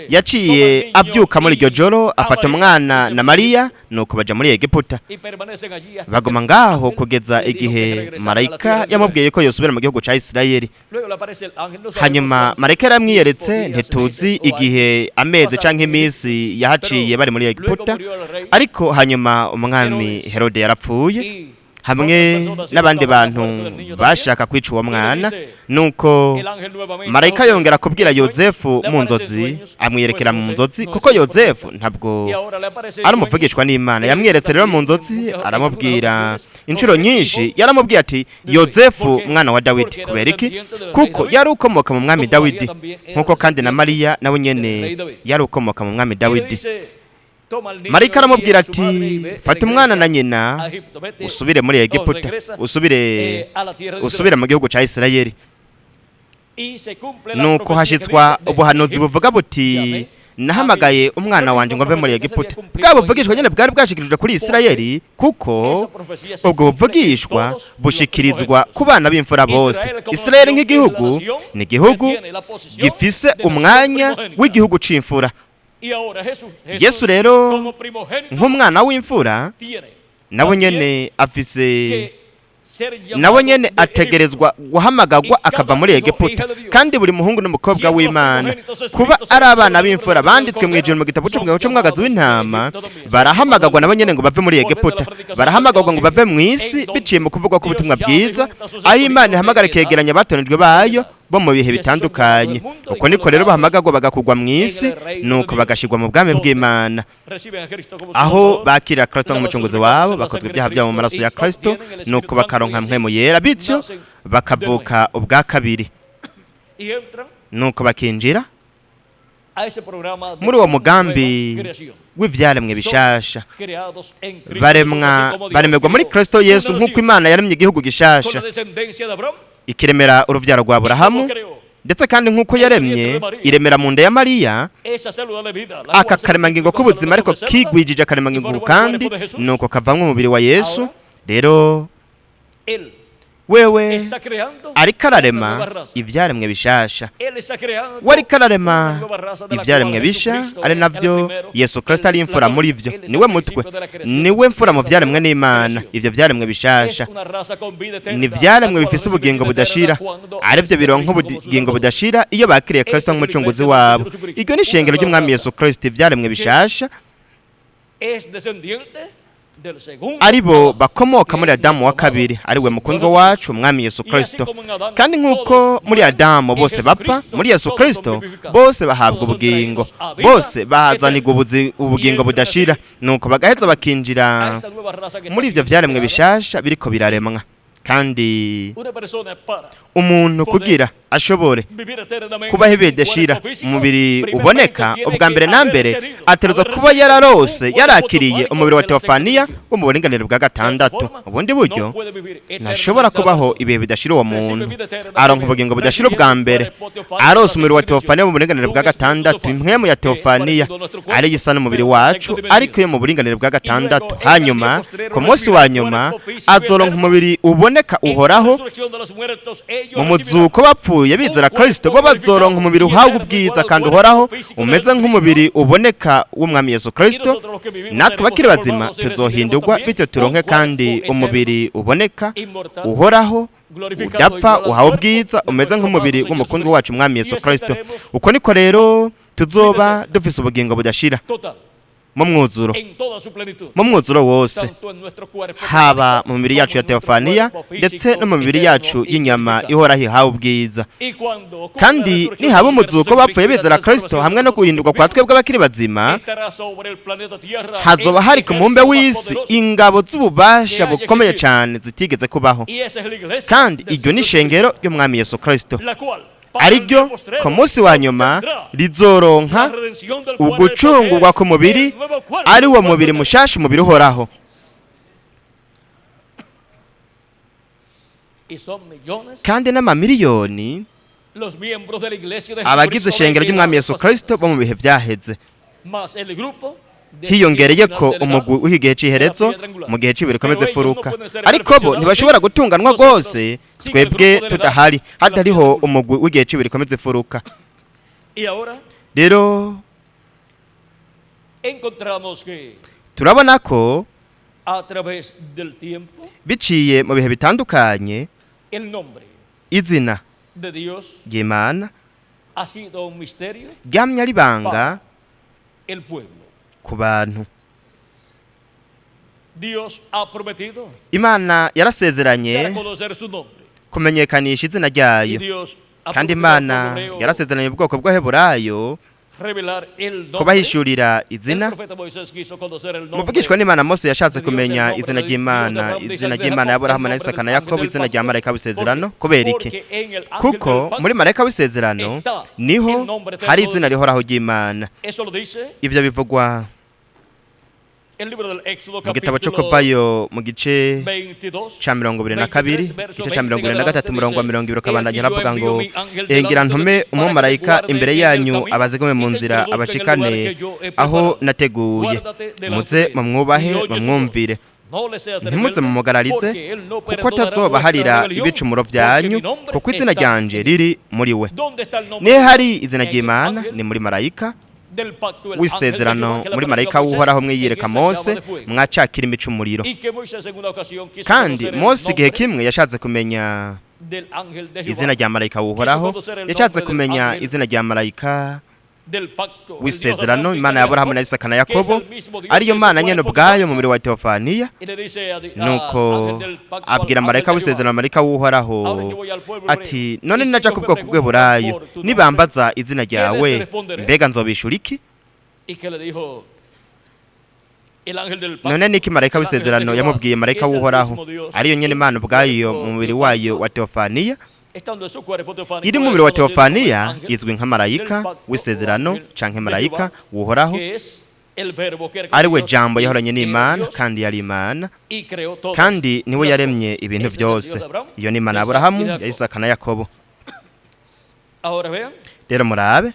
yaciye abyuka muri iryo joro, afata umwana na Mariya, nuko baja muri Egiputa. Baguma ngaho kugeza igihe marayika yamubwiye ko yosubira mu gihugu ca Isirayeli. Hanyuma marayika yaramwiyeretse. Ntituzi igihe, amezi canke iminsi yahaciye bari muri Egiputa, ariko hanyuma umwami Herode yarapfuye hamwe n'abandi bantu bashaka kwica uwo mwana. Nuko marayika yongera kubwira Yozefu mu nzozi, amwiyerekera mu nzozi, kuko Yozefu ntabwo ari umuvugishwa n'Imana. Yamwiyeretse rero mu nzozi, aramubwira inshuro nyinshi, yaramubwiye ati: "Yozefu, mwana wa Dawidi." Kubera iki? Kuko yari ukomoka mu mwami Dawidi, nkuko kandi na Mariya nawe nyene yari ukomoka mu mwami Dawidi. Marayika aramubwira ati: "Fata umwana na nyina, usubire muri Egiputa, usubire mu gihugu cya Isirayeli." Nuko hashitswa ubuhanuzi buvuga buti: "Nahamagaye umwana wanjye ngo ave muri Egiputa." Bwa buvugishwa nyine bwari bwashikirijwe kuri Isirayeli, kuko ubwo buvugishwa bushikirizwa ku bana b'imfura bose. Isirayeli nk'igihugu ni igihugu gifise umwanya w'igihugu c'imfura. Yesu rero nk'umwana w'imfura, nawe nyene afise, nawe nyene ategerezwa guhamagagwa akava muri Egiputa. Kandi buri muhungu n'umukobwa w'Imana, kuba ari abana b'imfura banditswe mu ijuru mu gitabo c'umwagazi w'intama, barahamagagwa nabo nyene ngo bave muri Egiputa. Barahamagagwa ngo bave mu isi biciye mu kuvugwa k'ubutumwa bwiza, aho Imana ihamagara ikegeranya abatonejwe bayo bo mu bihe bitandukanye. Uko niko rero bahamagagwa, bagakugwa mu isi, nuko bagashirwa mu bwami bw'Imana, aho bakira Kristo nk'umucunguzi wabo, bakozwe ibyaha byabo mu maraso ya Kristo, nuko bakaronka Mpwemu Yera, bityo bakavuka ubwa kabiri, nuko bakinjira muri uwo mugambi w'ivyaremwe bishasha. Baremwa, baremerwa muri Kristo Yesu, nk'uko Imana yaremye igihugu gishasha ikiremera uruvyaro rwa Aburahamu, ndetse kandi nk'uko yaremye iremera mu nda ya Mariya aka karemangingo k'ubuzima, ariko kigwijije akaremangingo kandi, nuko kavamwo umubiri wa Yesu. Rero wewe ariko ararema ivyaremwe bishasha, we ariko ararema ivyaremwe bisha, ari navyo Yesu Kristo ari imfura muri vyo. Niwe mutwe, niwe mfura mu vyaremwe n'Imana. Ivyo vyaremwe bishasha ni ivyaremwe bifise ubugingo budashira, arivyo bironka ubugingo budashira iyo bakiriye Kristo nk'umucunguzi wabo. Iryo ni ishengero ry'Umwami Yesu Kristo, ivyaremwe bishasha, aribo bakomoka muri Adamu wa kabiri, ariwe mukundwa wacu Umwami Yesu Kristo. Kandi nk'uko muri Adamu bose bapfa, muri Yesu Kristo bose bahabwa ubugingo, bose bahazanirwa ubugingo budashira, nuko bagaheza bakinjira muri ivyo vyaremwe bishasha biriko biraremwa. Kandi umuntu kugira ashobore kubaho ibidashira, umubiri uboneka, ubwa mbere na mbere ategerezwa kuba yararose, yarakiriye umubiri wa teofaniya wo mu buringanire bwa gatandatu. Ubundi buryo ntashobora kubaho ibihe bidashira. Uwo muntu aronka ubugingo budashira ubwa mbere arose umubiri wa teofaniya mu buringanire bwa gatandatu, impwemu ya teofaniya ari isa n'umubiri wacu ariko iyo mu buringanire bwa gatandatu. Hanyuma ku munsi wa nyuma azoronka umubiri uboneka uhoraho. Mu muzuko, bapfuye bizera Kristo bo bazoronka umubiri uhawe ubwiza kandi uhoraho, umeze nk'umubiri uboneka w'Umwami Yesu Kristo. Natwe bakiri bazima tuzohindurwa, bityo turonke kandi umubiri uboneka uhoraho, udapfa, uhawe ubwiza, umeze nk'umubiri w'umukundwa wacu Umwami Yesu Kristo. Uko niko rero tuzoba dufise ubugingo budashira. Total. Mu mwuzuro, mu mwuzuro wose, haba mu mibiri yacu ya teofaniya ndetse no mu mibiri yacu y'inyama ihoraho ihawe ubwiza. Kandi nihaba umuzuko bapfuye bizera Kristo hamwe no guhindurwa kwa twebwe abakiri bazima, hazoba hari ku mubumbe w'isi ingabo z'ububasha bukomeye cyane zitigeze kubaho. Kandi iryo ni ishengero ry'Umwami Yesu Kristo, ariryo ku munsi wa nyuma rizoronka ugucungurwa ku mubiri, ari wo mubiri mushasha, umubiri uhoraho. Kandi n'amamiliyoni abagize ishengero ry'Umwami Yesu Kristo bo mu bihe byaheze, hiyongereye ko umugwi w'igihe c'iherezo mu gihe c'ibiri rikomeze furuka, ariko bo ntibashobora gutunganwa rwose twebwe tudahari, hatariho umugwi w'igihe c'ibiri rikomeze furuka. Rero turabona ko biciye mu bihe bitandukanye izina ry'Imana ryamye ari ibanga ku bantu. Imana yarasezeranye kumenyekanisha izina ryayo, kandi Imana yarasezeranye ubwoko bw'Abaheburayo kubahishurira izina. Muvugishwa n'Imana Mose yashatse kumenya izina ry'Imana, izina ry'Imana ya Aburahamu na Isaka na Yakobo, izina rya marayika w'isezerano. Kubera iki? Kuko muri marayika w'isezerano niho hari izina rihoraho ry'Imana. Ibyo bivugwa mu gitabo cyo Kuvayo mu gice ca 22, igice ca 23, umurongo wa 20 ukabandanya aravuga ngo: "Engira ntume umumarayika imbere yanyu abazigame mu nzira, abashikane aho nateguye. Muze mumwubahe, mumwumvire, ntimuze mumugararize, kuko atazobaharira ibicumuro byanyu, kuko izina ryanje riri muri we." Nihe hari izina ry'Imana? Ni muri marayika w'isezerano, muri marayika w'Uhoraho mwiyereka Mose mwacakira imicumuriro. Kandi Mose igihe kimwe yashatse kumenya izina rya marayika w'Uhoraho, yashatse kumenya izina rya marayika w'isezerano, Imana ya Aburahamu na Isaka na Yakobo, ariyo Mana nyene ubwayo mu mubiri wa teofaniya. Nuko abwira marayika w'isezerano, marayika w'Uhoraho ati: "None naja ku bwoko bw'Eburayo, nibambaza izina ryawe, mbega nzobishura iki?" None niki marayika w'isezerano yamubwiye marayika w'Uhoraho, ariyo nyene Imana ubwayo mu mubiri wayo wa teofaniya? Iri mu mubiri wa teofaniya izwi nka marayika w'isezerano canke marayika w'Uhoraho, ari we Jambo yahoranye n'Imana kandi yari Imana, kandi niwe yaremye ibintu byose. Iyo ni Imana ya Aburahamu, ya Isaka na Yakobo. Rero murabe,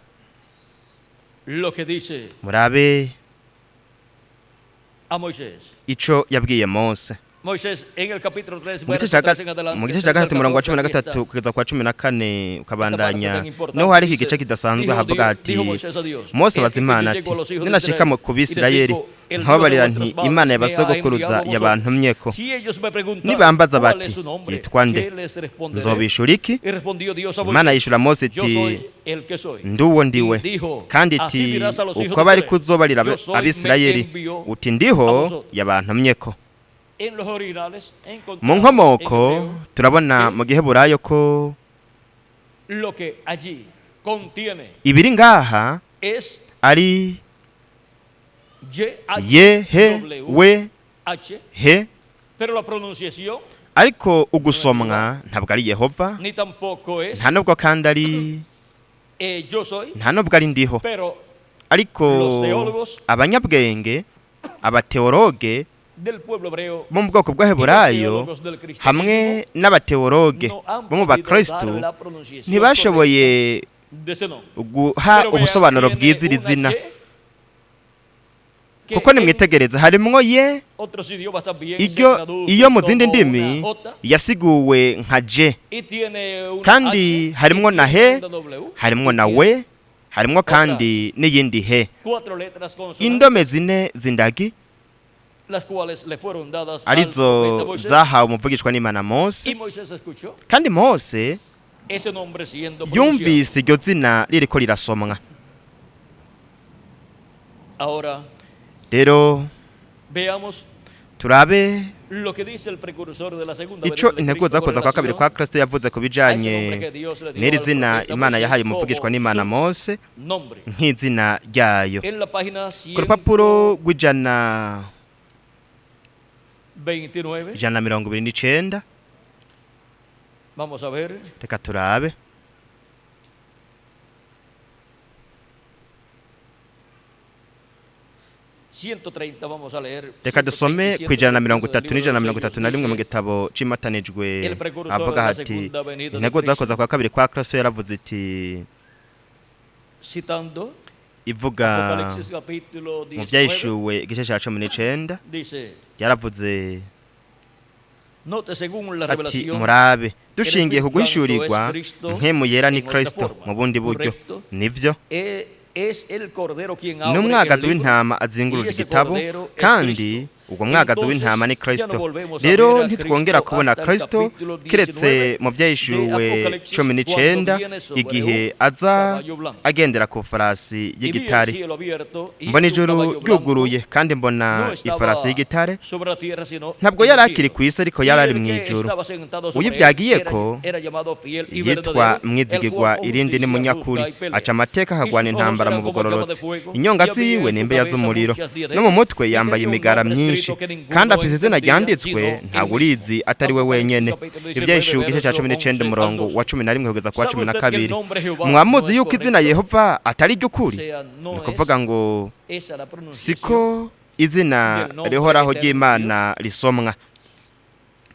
murabe ico yabwiye Mose mu gice cya 3 umurongo wa 13 kugeza kwa 14 ukabandanya. Niho hari iki gice kidasanzwe havuga ati: Mose abaza Imana ati: "Ninashika ku Bisirayeli nkababarira nti Imana y'abasogokuruza yabantumyeko, nibambaza bati yitwa nde, nzobishura iki?" Imana yishura Mose iti: "Nduwo ndiwe." Kandi iti: "Uko bari kuzobarira Abisirayeli uti ndiho yabantumyeko." Mu nkomoko turabona mu Giheburayo ko ibiri ngaha ari ye, he, we, he, ariko ugusomwa ntabwo ari Yehova, nta nubwo kandi ari, nta nubwo ari ndiho. Ariko abanyabwenge, abateologe bo mu bwoko bw'Abaheburayo hamwe n'abateologe bo mu bakristo ntibashoboye guha ubusobanuro bw'iziri zina, kuko nimwitegereza harimwo ye iyo mu zindi ndimi yasiguwe nka je, kandi harimwo na he, harimwo na we, harimwo kandi n'iyindi he, indome zine zindagi arizo zahawe umuvugishwa n'Imana Mose. Kandi Mose yumvise iryo zina ririko rirasomwa. Rero Veamos turabe lo que dice el precursor de la segunda ico venida de integuza Cristo con kuza kwa kabiri relación kwa Kristo yavuze ku a ese bijanye nombre que Dios le dio n'iri al zina profeta Imana yahaye Moisés umuvugishwa como n'Imana su Mose nombre. nk'izina ryayo. En la página Ku rupapuro rw'ijana 129, 129, vamos a ver. Reka turabe. 130 vamos a leer. Reka dusome 130 y ku ijana na mirongo 131 itatu del n'ijana na libro de mirongo los itatu na Sellos rimwe mu dice, gitabo c'imatanijwe El precursor avuga de la hati segunda venida de integuza Cristo. kuza kwa kabiri kwa Kristo yaravuze iti Citando ivuga Apocalipsis capítulo mu 19, vyahishuwe igice ca 19 dice, yaravuze note según la ati revelación murabe dushingiye ku Espíritu Santo guhishurirwa es Cristo mpemu yera ni en otra Kristo forma. mu bundi buryo Correcto. nivyo es el cordero quien abre el n'umwagazi libro, w'intama azingurura y ese igitabo cordero es kandi Cristo. ubwo mwagazi Entonces, w'intama ni ya no Kristo. volvemos a Rero ver a ntitwongera Cristo kubona hasta el Kristo capítulo 19 kiretse mu de vyahishuwe Apocalipsis, cumi n'icenda cuando viene sobre igihe un aza caballo blanco. agendera ku farasi Y vi el y'igitare. cielo abierto y Mbona un ijuru caballo blanco ryuguruye kandi mbona no estaba ifarasi y'igitare sobre la tierra, sino ntabwo en el yari akiri cielo. ku isi ariko Y yari ari el mu que ijuru. estaba sentado sobre él Uyivyagiyeko era llamado fiel y yitwa verdadero, el mwizigirwa cual con irindi ni justicia munyakuri juzga y pelea. aca amateka Y akagwana sus ojos intambara eran mu como llama de bugororotsi fuego, inyonga y había ziwe en ni su imbeya cabeza z'umuriro muchas no diademas, mu mutwe y yambaye tenía un imigara nombre myinshi escrito que ninguno kandi afise izina entendía, ryanditswe sino él ntawe mismo. urizi atari we Apocalipsis wenyene. capítulo 19, Ivyahishura igice ca verso 19 11 al umurongo 12. wa 11 kugeza ku wa ¿Sabe cumi na usted que el kabiri. nombre Jehová Mwamuzi no es yuko izina correcto? Yehova atari iry'ukuri O sea, no ni es ukuvuga ngo esa la pronunciación. siko izina del nombre rihoraho eterno ry'Imana risomwa.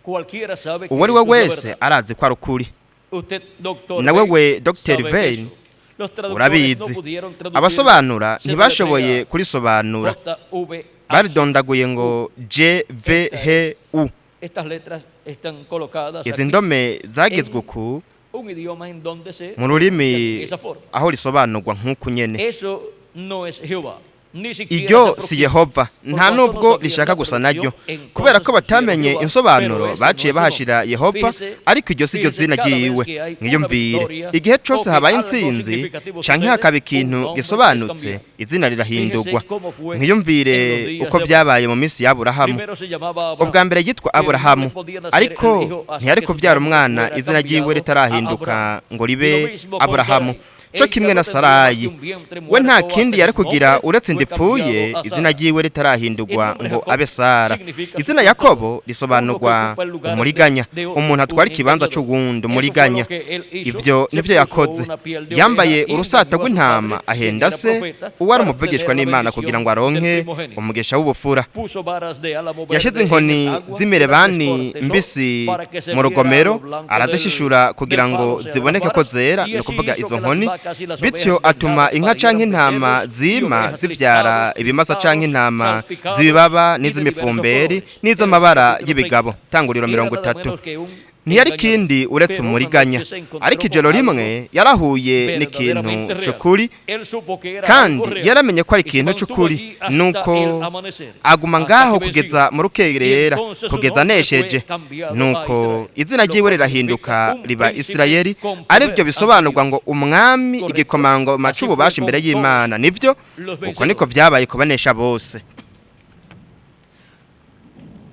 Cualquiera sabe que Uwo ari we eso es la wese verdad. arazi ko ari ukuri. Usted, doctor Nawe Vein, we Dr. sabe Vein eso. Los traductores no urabizi pudieron traducir abasobanura se ntibashoboye deletrea kurisobanura J-V-H. baridondaguye ngo J V H U. Estas letras están colocadas Izi aquí ndome zagizwe uku un idioma en donde se mu rurimi pronuncia de esa forma. aho risobanurwa nk'uku nyene. Eso no es Jehová. Ni siquiera Iryo se si aproxima. Yehova Por nta cuanto no nubwo sabían rishaka la gusa naryo traducción, entonces kubera ko pusieron batamenye Jehová, insobanuro pero ese no baciye es su bahashira nombre. Yehova Fíjese, ariko iryo si ryo fíjese, zina cada vez ryiwe. que hay una Mwiyumvire victoria igihe o cose que habaye algo intsinzi significativo canke sucede, hakaba un ikintu nombre es gisobanutse cambiado. izina rirahindurwa. Fíjese cómo fue Mwiyumvire en los días uko de vyabaye mu minsi y'Aburahamu. Primero se llamaba Abraham. Ubwa mbere yitwa Pero no le Aburahamu podía nacer ariko el hijo hasta ntiyari que su kuvyara nombre umwana fuera izina ryiwe cambiado a ritarahinduka Abraham. ngo Y ribe lo mismo con Aburahamu. Sarai. Co Ella kimwe no na tendría más que Sarayi un vientre we nta muerto kindi hasta yari que su kugira nombre uretse inda fue ipfuye cambiado a izina Sara. ryiwe ritarahindurwa El nombre ngo Jacob abe Sara. significa Izina sustentor, Yakobo uno que risobanurwa ocupa el lugar umuriganya de otro, umuntu atwara un ikibanza engañador. c'uwundi Eso fue umuriganya. lo que él hizo. Ivyo Se nivyo puso yakoze una piel de yambaye oveja y urusato engañó a su rw'intama padre, quien ahenda era se profeta, uwari para umuvugishwa obtener la n'Imana bendición kugira ngo aronke del primogénito. umugisha w'ubufura. Puso varas de álamo Yashize verde en inkoni el agua y las z'imirebani descortezó mbisi para que se mu viera rugomero lo blanco del, arazishishura kugira del ngo palo, o sea, de las ziboneke ko varas, zera y ni así ukuvuga hizo izo que las nkoni vacas y las bityo ovejas atuma delgadas inka canke parieran intama becerros y zima ovejas zivyara listados, ibimasa canke pintados, intama salpicados z'ibibaba y de diversos n'iz'imifumberi colores. Génesis n'iz'amabara capítulo y'ibigabo 30. tanguriro Era mirongo nada itatu. menos que un Ntiyari engañador. kindi uretse Pero una umuriganya noche se encontró ariko con ijoro algo rimwe yarahuye n'ikintu verdaderamente real. c'ukuri Él supo que era kandi algo real yaramenye ko ari y se ikintu mantuvo c'ukuri allí hasta nuko el amanecer, aguma hasta ngaho que venció. kugeza mu Y rukerera entonces su kugeza nombre fue anesheje cambiado a nuko Israel, izina lo ryiwe cual rirahinduka significa un riba príncipe Isirayeli con aribyo poder ante bisobanurwa ngo Dios. umwami Correcto. igikomangoma Así fue c'ububasha con imbere y'Imana todos nivyo los uko niko vencedores. vyabaye kubanesha bose.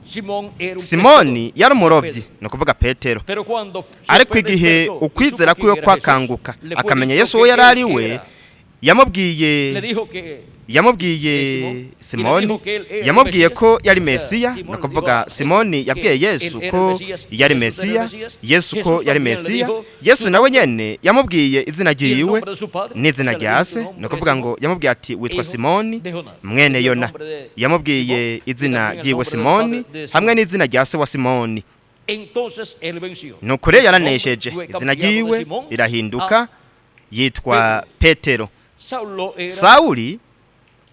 Simón era un Simoni pescador, yari o sea, umurovyi Pedro. ni ukuvuga Petero Pero cuando su ariko fe igihe despertó y supo ukwizera quién kwiwe era Jesús, kwakanguka le fue akamenya dicho Yesu uwo que yari él ari we era. yamubwiye Le dijo que yamubwiye Simón, y le Simoni dijo que él era el yamubwiye Mesías. ko yari O sea, Mesiya Simón ni le dijo ukuvuga a Jesús Simoni yabwiye que Yesu él era el ko Mesías, yari Jesús era el Mesiya Mesías. Yesu ko Jesús yari también le Mesiya dijo Yesu su nawe nombre nyene yamubwiye izina y el ryiwe nombre de su padre. O n'izina sea, le rya dijo tu se ni nombre es ukuvuga ngo Simón, yamubwiye ati witwa hijo Simoni de Jonás. mwene Es el Yona nombre de yamubwiye Simón y izina también el ryiwe nombre del Simoni padre de hamwe Simón. n'izina rya se wa Simoni Entonces él venció. nuko rero Su nombre yaranesheje fue izina cambiado de ryiwe Simón rirahinduka a yitwa Pedro. Petero. Saulo era Sawuli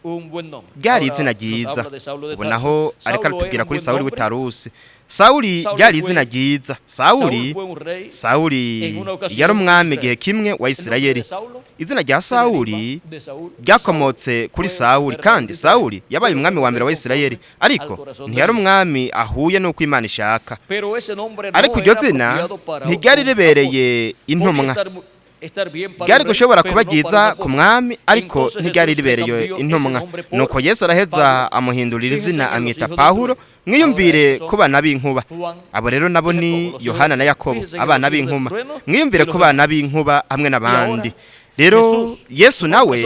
un buen nombre. ryari Ahora izina nos ryiza habla de Saulo de ubu Tarso. naho ariko Saulo era aratubwira un kuri buen Sawuli nombre. w'Itarusi Sawuli Saulo ryari fue izina ryiza Sawuli Saúl fue un rey Sawuli en una ocasión yari en umwami Israel. igihe kimwe wa El nombre Isirayeli de Saulo izina rya se deriva Sawuli de Saúl y Saúl ryakomotse kuri fue el Sawuli primer rey kandi de Israel, Sawuli yabaye pero umwami no wa mbere fue wa Isirayeli conforme al ariko corazón de ntiyari Dios. umwami ahuye n'uko Imana ishaka Pero ese nombre ariko no iryo era zina apropiado para ntiryari un ribereye apóstol. Podía intumwa estar Ryari gushobora kuba ryiza ku mwami, ariko ntiryari ribereye intumwa. Nuko Yesu araheza amuhindurira izina, amwita Pawulo. Mwiyumvire ku bana b'inkuba. Abo rero nabo ni Yohana na Yakobo, abana b'inkuba. Mwiyumvire ku bana b'inkuba hamwe n'abandi. Rero Yesu nawe,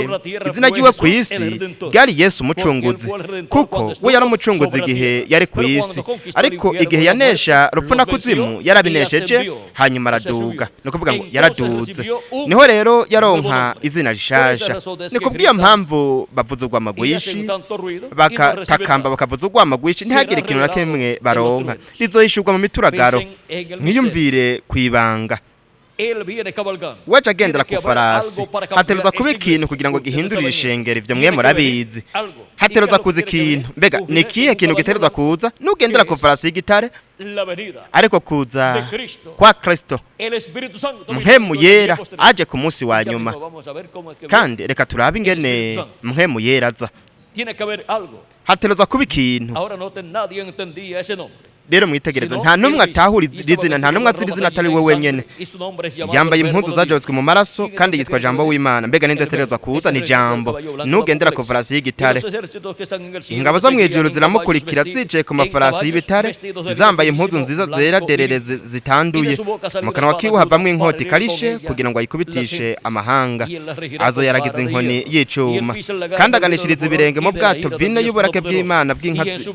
izina ry'iwe ku isi ryari Yesu Umucunguzi, kuko we yari umucunguzi igihe yari ku isi. Ariko igihe yanesha rupfu na kuzimu, yarabinesheje, hanyuma araduga, ni ukuvuga ngo yaraduze. Niho rero yaronka izina rishasha. Ni kubw'iyo mpamvu bavuza urwamo rwinshi, bakatakamba, bakavuza urwamo rwinshi, ntihagire ikintu na kimwe baronka. Rizohishurwa mu mituragaro. Mwiyumvire ku ibanga. Waje agendera ku farasi. Hateruza kuba ikintu kugira ngo gihindurire ishengero. Ivyo mwe murabizi. Hateruza kuza ikintu. Mbega ni ikihe kintu giteruza kuza nugendera ku farasi y'igitare? Ariko kuza kwa Kristo, Mpwemu Yera aje ku munsi wa nyuma. Kandi reka turabe ingene Mpwemu Yera aza. Hateruza kuba ikintu. Rero mwitegereze, nta n'umwe atahura iri zina, nta n'umwe azi iri zina atari we wenyene. Yambaye impuzu zajabitswe mu maraso, kandi yitwa Jambo w'Imana. Mbega ninde ategerezwa kuza? Ni Jambo nugendera ku farasi y'igitare. Ingabo zo mu ijuru ziramukurikira zicaye ku mafarasi y'ibitare, zambaye impuzu nziza zera derere zitanduye. Mu kanwa kiwe havamwo inkota ikarishe kugira ngo ayikubitishe amahanga. Azoyaragiza inkoni y'icuma, kandi aganishiriza ibirenge mu bwato vino y'uburake bw'Imana bw'inkazi,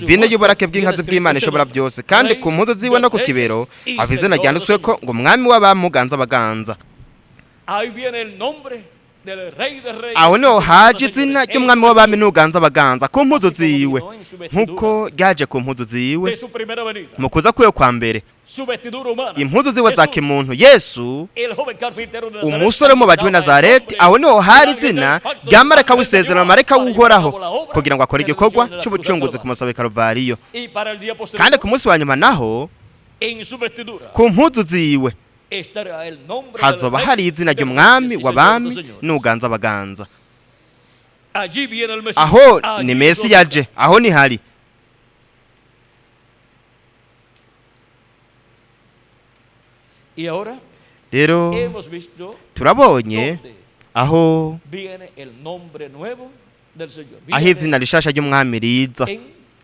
vino y'uburake bw'inkazi bw'Imana ishobora byose. Kandi ku mpuzu ziwe no ku kibero ava izina ryanditswe ko ngo Umwami w'abami, Uganza abaganza. Aho niho haje izina ry'Umwami w'abami n'Uganza abaganza ku mpuzu ziwe, nk'uko ryaje ku mpuzu ziwe mu kuza kwiwe kwa mbere, impuzu ziwe za kimuntu. Yesu, umusore w'umubaji w'i Nazareti, aho niho hari izina rya marayika w'isezerano, marayika w'Uhoraho, kugira ngo akore igikorwa cy'ubucunguzi ku musaraba i Karuvariyo. Kandi ku munsi wa nyuma naho, ku mpuzu ziwe hazoba hari izina ry'Umwami w'abami n'Uganza abaganza. Aho ni Mesi yaje, aho ni hari. Rero turabonye aho izina rishasha ry'Umwami riza.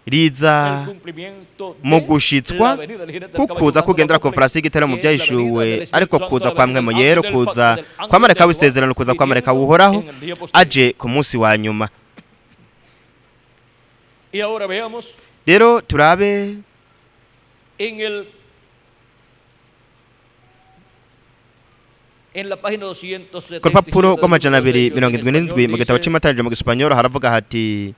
Riza mu gushitswa kukuza kugendera ku farasi y'igitare mu Byahishuwe, ariko kuza kwa Mpwemu Yera, kuza kwa marayika w'isezerano, kuza kwa marayika w'Uhoraho aje ku munsi wa nyuma. Rero turabe ku rupapuro rw'amajana 277 mu gitabo cy'Imatanije mu Gisipanyoro, haravuga hati: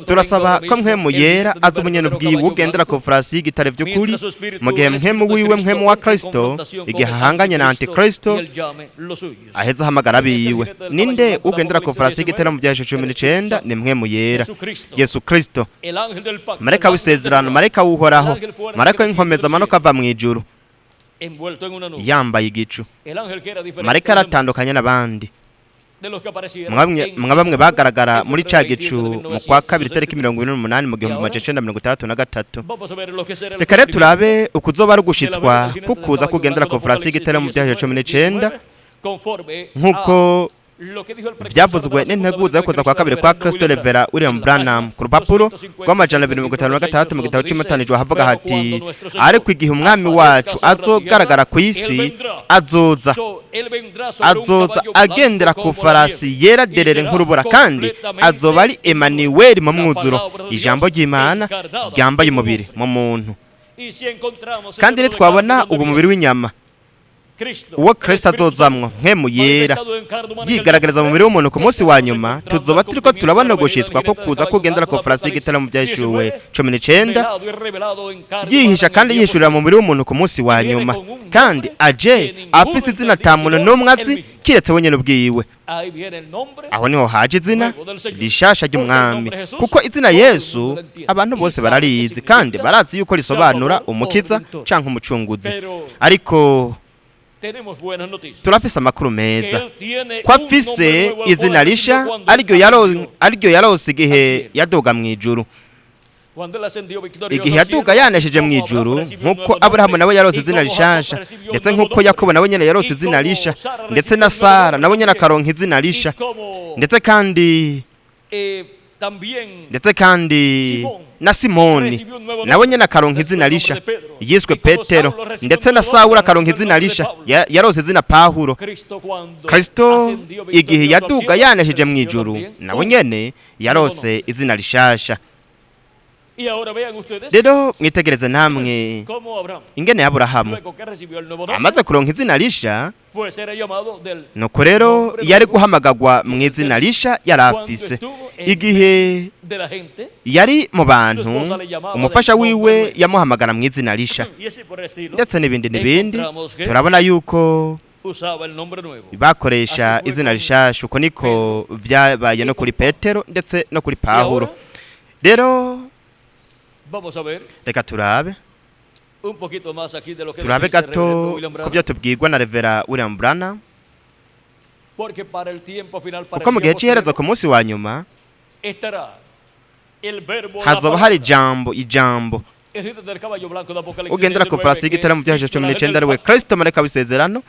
"Turasaba ko Mpwemu Yera aza umunyene ubwiwe ugendera ku farasi y'igitare by'ukuri, mu gihe Mpwemu wiwe, Mpwemu wa Kristo, igihe ahanganye na Antikristo, aheza ahamagara abiwe." Ninde ugendera ku farasi y'igitare mu Byahishuwe 19? Ni Mpwemu Yera, Yesu Kristo, marayika w'isezerano, marayika w'Uhoraho, marayika w'inkomezi amanuka ava mu ijuru yambaye igicu. Marayika aratandukanye n'abandi mwa bamwe bagaragara muri ca gicu mu kwa kabiri tariki 28 mu 1963. Reka rero turabe ukuzoba ari ugushitswa kukuza kugendera ku farasi y'igitare mu Byahishuwe 19, nk'uko byavuzwe n'integuza yo kuza kwa kabiri kwa Kristo, Revera William Branham. Ku rupapuro rw'amajana 256 mu gitabo cy'Imatanijwe havuga hati: "Ariko igihe Umwami wacu azogaragara ku isi, azoza agendera ku farasi yera derere nk'urubura, kandi azoba ari Emmanuel mu mwuzuro, ijambo ry'Imana ryambaye umubiri mu muntu. Kandi nitwabona uwo mubiri w'inyama uwo Kristo azozamwo, Mpwemu Yera, yigaragariza mu mubiri w'umuntu ku munsi wa nyuma, tuzoba turiko turabona gushitswa ko kuza kugendera ku farasi y'igitare mu Byahishuwe 19, yihisha kandi yihishurira mu mubiri w'umuntu ku munsi wa nyuma. Kandi aje afise izina ata muntu n'umwe azi kiretse wenyene ubwiwe. Aho niho haje izina rishasha ry'Umwami, kuko izina Yesu abantu bose bararizi, kandi barazi yuko risobanura umukiza canke umucunguzi. Ariko turafise amakuru meza ko afise izina risha, ariryo yarose igihe yaduga mu ijuru." Igihe yaduga yanesheje mu ijuru, nk'uko Aburahamu nawe yarose izina rishasha, ndetse nk'uko Yakobo nawe nyene yarose izina risha, ndetse na Sara nawe nyene akaronka izina risha, ndetse kandi na Simoni nawe nyene akaronka izina risha yiswe Petero, ndetse na Sawuli akaronka izina risha, yarose izina Pawulo. Kristo igihe yaduga yanesheje mu ijuru, nawe nyene yarose izina rishasha. Rero mwitegereze namwe ingene Aburahamu amaze kuronka izina risha. Nuko rero yari guhamagagwa mu izina risha yari afise igihe yari mu bantu. Umufasha wiwe yamuhamagara mu izina risha, ndetse n'ibindi n'ibindi. Turabona yuko bakoresha izina rishasha. Uko niko byabaye no kuri Petero ndetse no kuri Pawulo. Rero reka turabe gato ku byo tubwirwa na Reverend William Branham, kuko mu gihe cy'iherezo, ku munsi wa nyuma, hazoba hari ijambo ugendera ku farasi y'igitare mu byahishe 19, ariwe Kristo marayika w'isezerano,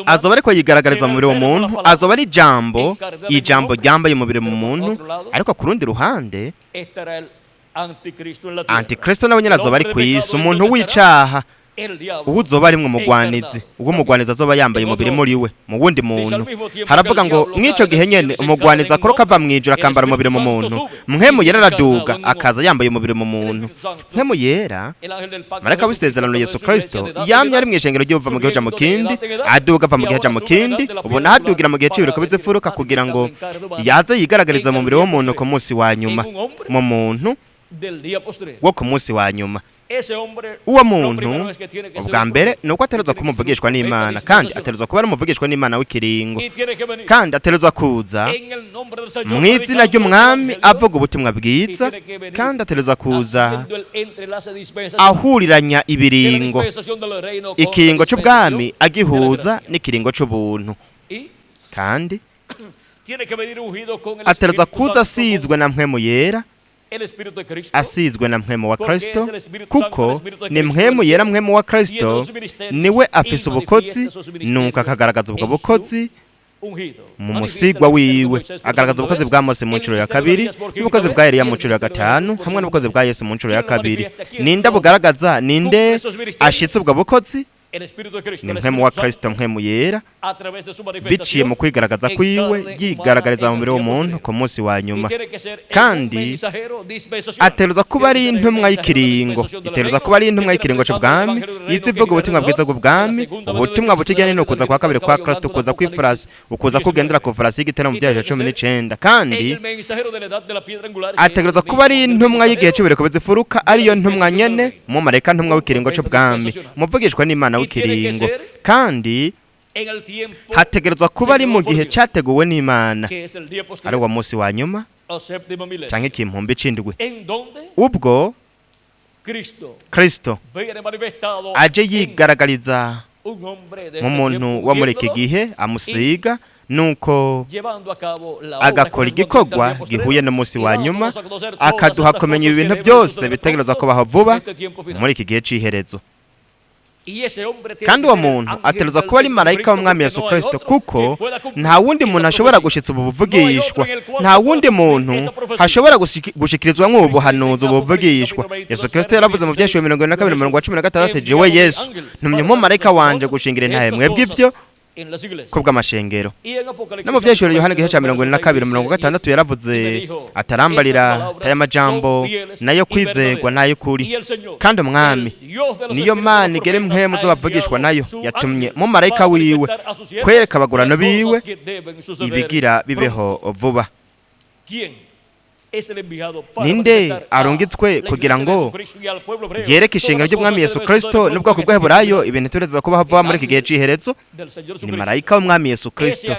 azoba ariko yigaragariza mu mubiri w'umuntu. Azoba ari ijambo ryambaye umubiri mu muntu. Ariko ku rundi ruhande, Antikristo nawe nyine azoba ari ku isi, umuntu w'icaha, uwo uzoba arimwo umugwanizi, ubwo umugwanizi azoba yambaye umubiri muri we mu wundi muntu. Haravuga ngo mw'ico gihe nyene umugwanizi akoroka ava mw'ijuru akambara umubiri mu muntu. Mpwemu Yera araduga akaza yambaye umubiri mu muntu. Mpwemu Yera, marayika w'isezerano Yesu Kristo, yamye ari mw'ishengero ry'uva mu gihe mu kindi, aduga ava mu gihe mu kindi. Ubona ahadugira mu gihe c'ibiriko bizifuruka kugira ngo yaze yigaragariza mu mubiri w'umuntu ku munsi wa nyuma, mu muntu wo ku munsi wa nyuma. Uwo muntu ubwa mbere ni uko ategerezwa kuba umuvugishwa n'Imana, kandi ategerezwa kuba ari umuvugishwa n'Imana w'ikiringo, kandi ategerezwa kuza mu izina ry'Umwami avuga ubutumwa bwiza, kandi ategerezwa kuza ahuriranya ibiringo, ikiringo cy'ubwami agihuza n'ikiringo cy'ubuntu, kandi ategerezwa kuza asizwe na Mpwemu Yera, asizwe na Mpwemu wa Kristo, kuko ni Mpwemu Yera, Mpwemu wa Kristo niwe afise ubukozi. Nuko akagaragaza ubwo bukozi mu musigwa wiwe, agaragaza ubukozi bwa Mose mu nshuro ya kabiri, n'ubukozi bwa Eliya mu nshuro ya gatanu, hamwe n'ubukozi bwa Yesu mu nshuro ya kabiri. Ninde bugaragaza? Ninde ashitse ubwo bukozi? Ni Mpwemu wa Kristo, Mpwemu Yera, biciye mu kwigaragaza kwiwe, yigaragariza mu mubiri w'umuntu ku munsi wa nyuma. Kandi ateruza kuba ari intumwa y'ikiringo, iteruza kuba ari intumwa y'ikiringo cy'ubwami, yiza ivuga ubutumwa bwiza bw'ubwami, ubutumwa bukijyanye no kuza kwa kabiri kwa Kristo, kuza kw'ifarasi, ukuza kugendera ku farasi y'igitare mu byaje 19. Kandi ategerezwa kuba ari intumwa y'igihe cy'ibireko bizifuruka, ariyo ntumwa nyene, umumarayika ntumwa w'ikiringo cy'ubwami, umuvugishwa n'Imana w'ikiringo. Kandi hategerezwa kuba ari mu gihe cyateguwe n'Imana, ari uwo munsi wa nyuma canke ikimpumbi c'indwi, ubwo Kristo aje yigaragariza mu muntu wo muri iki gihe, amusiga, nuko agakora igikorwa gihuye n'umunsi wa nyuma, akaduha kumenya ibintu byose bitegerezwa kubaho vuba muri iki gihe c'iherezo. Kandi uwo muntu ategerezwa kuba ari marayika w'Umwami Yesu Kristo, kuko nta wundi muntu ashobora gushitsa ubu buvugishwa, nta wundi muntu hashobora gushikirizwa nk'ubu buhanuzi, ubu buvugishwa. Yesu Kristo yaravuze mu Byashiwe 22 umurongo wa 16: "Jewe Yesu ntumye umumarayika wanje gushingira intahe mwebwe ibyo kubw'amashengero." No mu Byahishuriwe Yohana igice cya 22 umurongo wa 6 yaravuze, atarambarira aya majambo nayo kwizegwa n'ay'ukuri, kandi Umwami, niyo Mana igere mpwemu z'abavugishwa nayo, yatumye mumarayika wiwe kwereka abagurano biwe ibigira bibeho vuba. Ninde arungitswe kugira ngo yereke ishengero ry'Umwami Yesu Kristo n'ubwoko bw'Abaheburayo ibintu tureza kubaho vuba muri iki gihe c'iherezo? Ni marayika w'Umwami Yesu Kristo.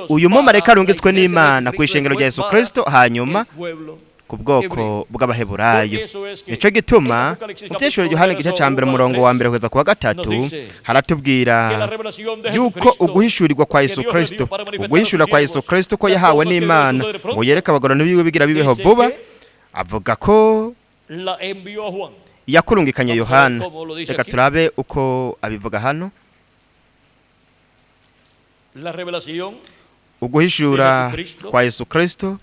Uyu mumarayika arungitswe n'Imana ku ishengero rya Yesu Kristo, hanyuma ku bwoko bw'Abaheburayo. Nico gituma mu Byahishuriwe Yohana igice ca mbere umurongo wa mbere kugeza ku wa gatatu haratubwira yuko uguhishurirwa kwa Yesu Kristo, uguhishurira kwa Yesu Kristo ko yahawe n'Imana ngo yereke abagorano biwe bigira bibeho vuba. Avuga ko La envió a Juan. yakurungikanye Vamos a ver Yohana. cómo lo dice Reka aquí. turabe uko abivuga hano. La revelación Uguhishura De Jesucristo. kwa Yesu Kristo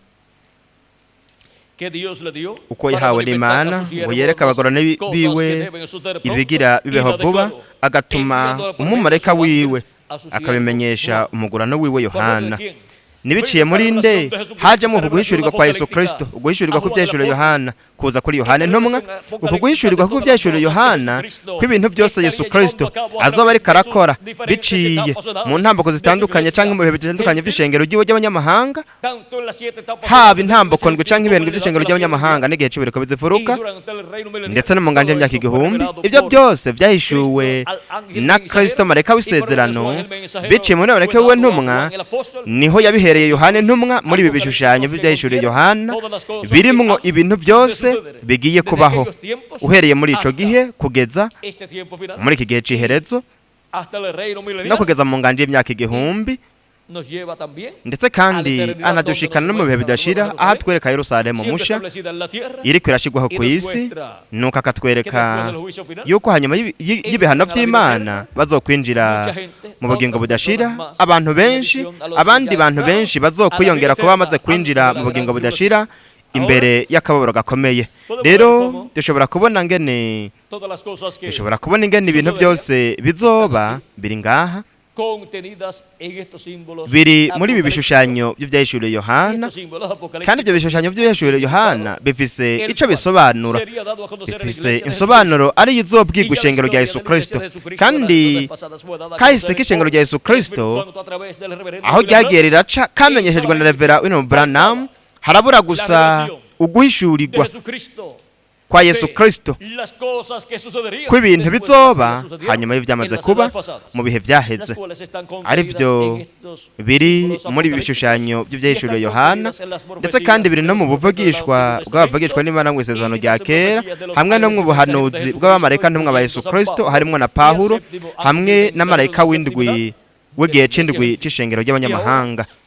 que Dios le dio uko para yahawe manifestar n'Imana a su ngo siervo yereke las abagorane cosas que biwe deben suceder pronto, ibigira y bibeho la vuba, declaró, agatuma enviando por medio de umumarayika su ángel wiwe a su siervo akabimenyesha Juan. umugurano wiwe ¿Por medio de Yohana. quién? Nibiciye muri nde hajemo uku guhishurirwa kwa Yesu Kristo, uguhishurirwa kw'ibyahishuriwe Yohana kuza kuri Yohana intumwa, uku guhishurirwa kw'ibyahishuriwe Yohana kw'ibintu byose Yesu Kristo azoba ariko arakora biciye mu ntambako zitandukanye canke mu bihe bitandukanye vy'ishengero ry'iwe ry'abanyamahanga, Tanto en las siete etapas haba de la intambako iglesia ndwi canke ibirindwi como en la by'ishengero edad de la ry'abanyamahanga n'igihe c'ibiriko y bizifuruka, durante el reino milenial, ndetse no mu nganje todo y'imyaka eso fue 1000. revelado Ibyo por byose vyahishuwe Cristo al ángel na mensajero, Kristo marayika y por medio de su w'isezerano, ángel mensajero biciye muri marayika fue wiwe dado a ntumwa, Juan el apóstol. niho yabihereye Yohana intumwa muri ibi bishushanyo by'ibyahishuriwe Yohana birimwo ibintu byose bigiye kubaho uhereye muri ico gihe kugeza Este tiempo final, muri iki gihe c'iherezo hasta el reino milenial, no kugeza mu nganje y'imyaka 1000, nos lleva también ndetse kandi anadushikana no mu bihe bidashira aho atwereka Yerusalemu siendo musha establecida en la tierra iriko irashirwaho ku isi, nuko que akatwereka después del juicio final yuko hanyuma y'ibihano by'Imana bazokwinjira mu bugingo budashira abantu benshi, abandi bantu benshi bazokwiyongera kuba bamaze kwinjira mu bugingo budashira imbere y'akababaro gakomeye. Rero dushobora kubona ngene todas las cosas que dushobora kubona ingene ibintu byose bizoba biri ngaha, contenidas en estos símbolos biri muri ibi apocalípticos. bishushanyo by'ibyahishuriwe Yohana. Estos símbolos apocalípticos, Kandi ibyo bishushanyo by'ibyahishuriwe Yohana bifise el ico cual bisobanura, sería dado a conocer a la bifise iglesia de insobanuro ariyo izobwirwa Y ya la ishengero rya historia Yesu de la Kristo. iglesia de Jesucristo Kandi de las edades pasadas fue dada a kahise conocer k'ishengero por rya Yesu el Kristo Espíritu Santo a través del reverendo aho William ryagiye Branham. riraca kamenyeshejwe na Revera William Branham, harabura gusa De uguhishurirwa Jesucristo, kwa Yesu de Kristo las cosas que sucederían kw'ibintu después de las que bizoba ya sucedieron hanyuma y'ibyamaze en las kuba edades pasadas, mu bihe vyaheze, las cuales están arivyo contenidas en estos biri símbolos muri ibi apocalípticos bishushanyo y by'ibyahishuriwe están Yohana, contenidas en las ndetse kandi biri no mu profecías del buvugishwa Antiguo bw'abavugishwa Testamento n'Imana mu isezerano y rya las kera, profecías de los hamwe no mu ángeles buhanuzi mensajeros de Jesucristo, bw'abamarayika ntumwa ba Yesu incluyendo San Kristo, Pablo harimwo na y el Pawulo séptimo ángel hamwe mensajero na de marayika la w'indwi séptima w'igihe de la c'indwi iglesia. c'ishengero Y ry'abanyamahanga. ahora,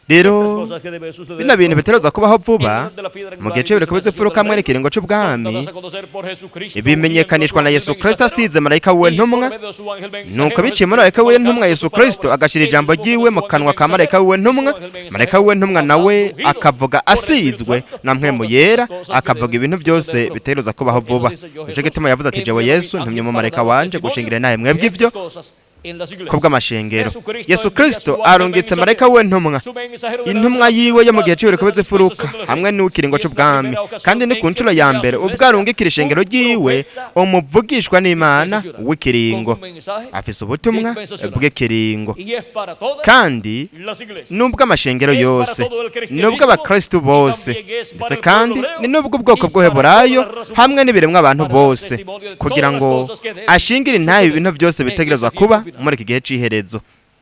Rero estas cosas que deben suceder bino bintu pronto, biteruza kubaho vuba en la de la piedra mu gihe angular y c'ibiriko dispensación bizifuruka del hamwe reino, n'ikiringo son c'ubwami dadas a conocer por Jesucristo, bimenyekanishwa ungiendo na a su Yesu ángel Kristo mensajero, asize marayika wiwe y por ntumwa, medio de su ángel mensajero, nuko biciye muri marayika Jesucristo wiwe ntumwa colocando Yesu su Kristo palabra agashira en ijambo el boca de ryiwe su mu ángel kanwa ka marayika mensajero, wiwe y su ntumwa, ángel mensajero marayika wiwe ntumwa nawe hablando ungido akavuga por el Espíritu asizwe Santo, na mpwemu todas yera, las cosas que akavuga deben ibintu suceder byose pronto. biteruza kubaho Por eso vuba. dice yo, Nico Jesús, gituma yavuze ati jewe envío a mi Yesu ntumye ángel para umumarayika daros wanje testimonio gushingira nawe de mwebwe estas ivyo cosas en las iglesias. kubw'amashengero. Jesucristo Yesu envía Kristo su ángel arungitse marayika mensajero, wiwe ntumwa, su mensajero de la intumwa yiwe yo mu gihe c'ibiriko de la bizifuruka dispensación del hamwe reino. n'ikiringo Y es la c'ubwami, primera ocasión kandi ni en ku que nshuro ya envía a su mbere ubwo iglesia arungikira ishengero un ryiwe profeta umuvugishwa n'Imana dispensacional, w'ikiringo, con un mensaje afise ubutumwa dispensacional. bw'ikiringo, Y es para todas kandi las iglesias. nubwo amashengero Es para yose, todo el cristianismo nubwo abakristu y bose, también es para ndetse el kandi pueblo hebreo ni nubwo ubwoko y bw'uheburayo para toda la raza humana, hamwe n'ibiremwa abantu para dar bose, testimonio de kugira todas las ngo cosas que deben ashingire intahe suceder ibintu byose en bitegerezwa este tiempo kuba final. muri iki gihe c'iherezo.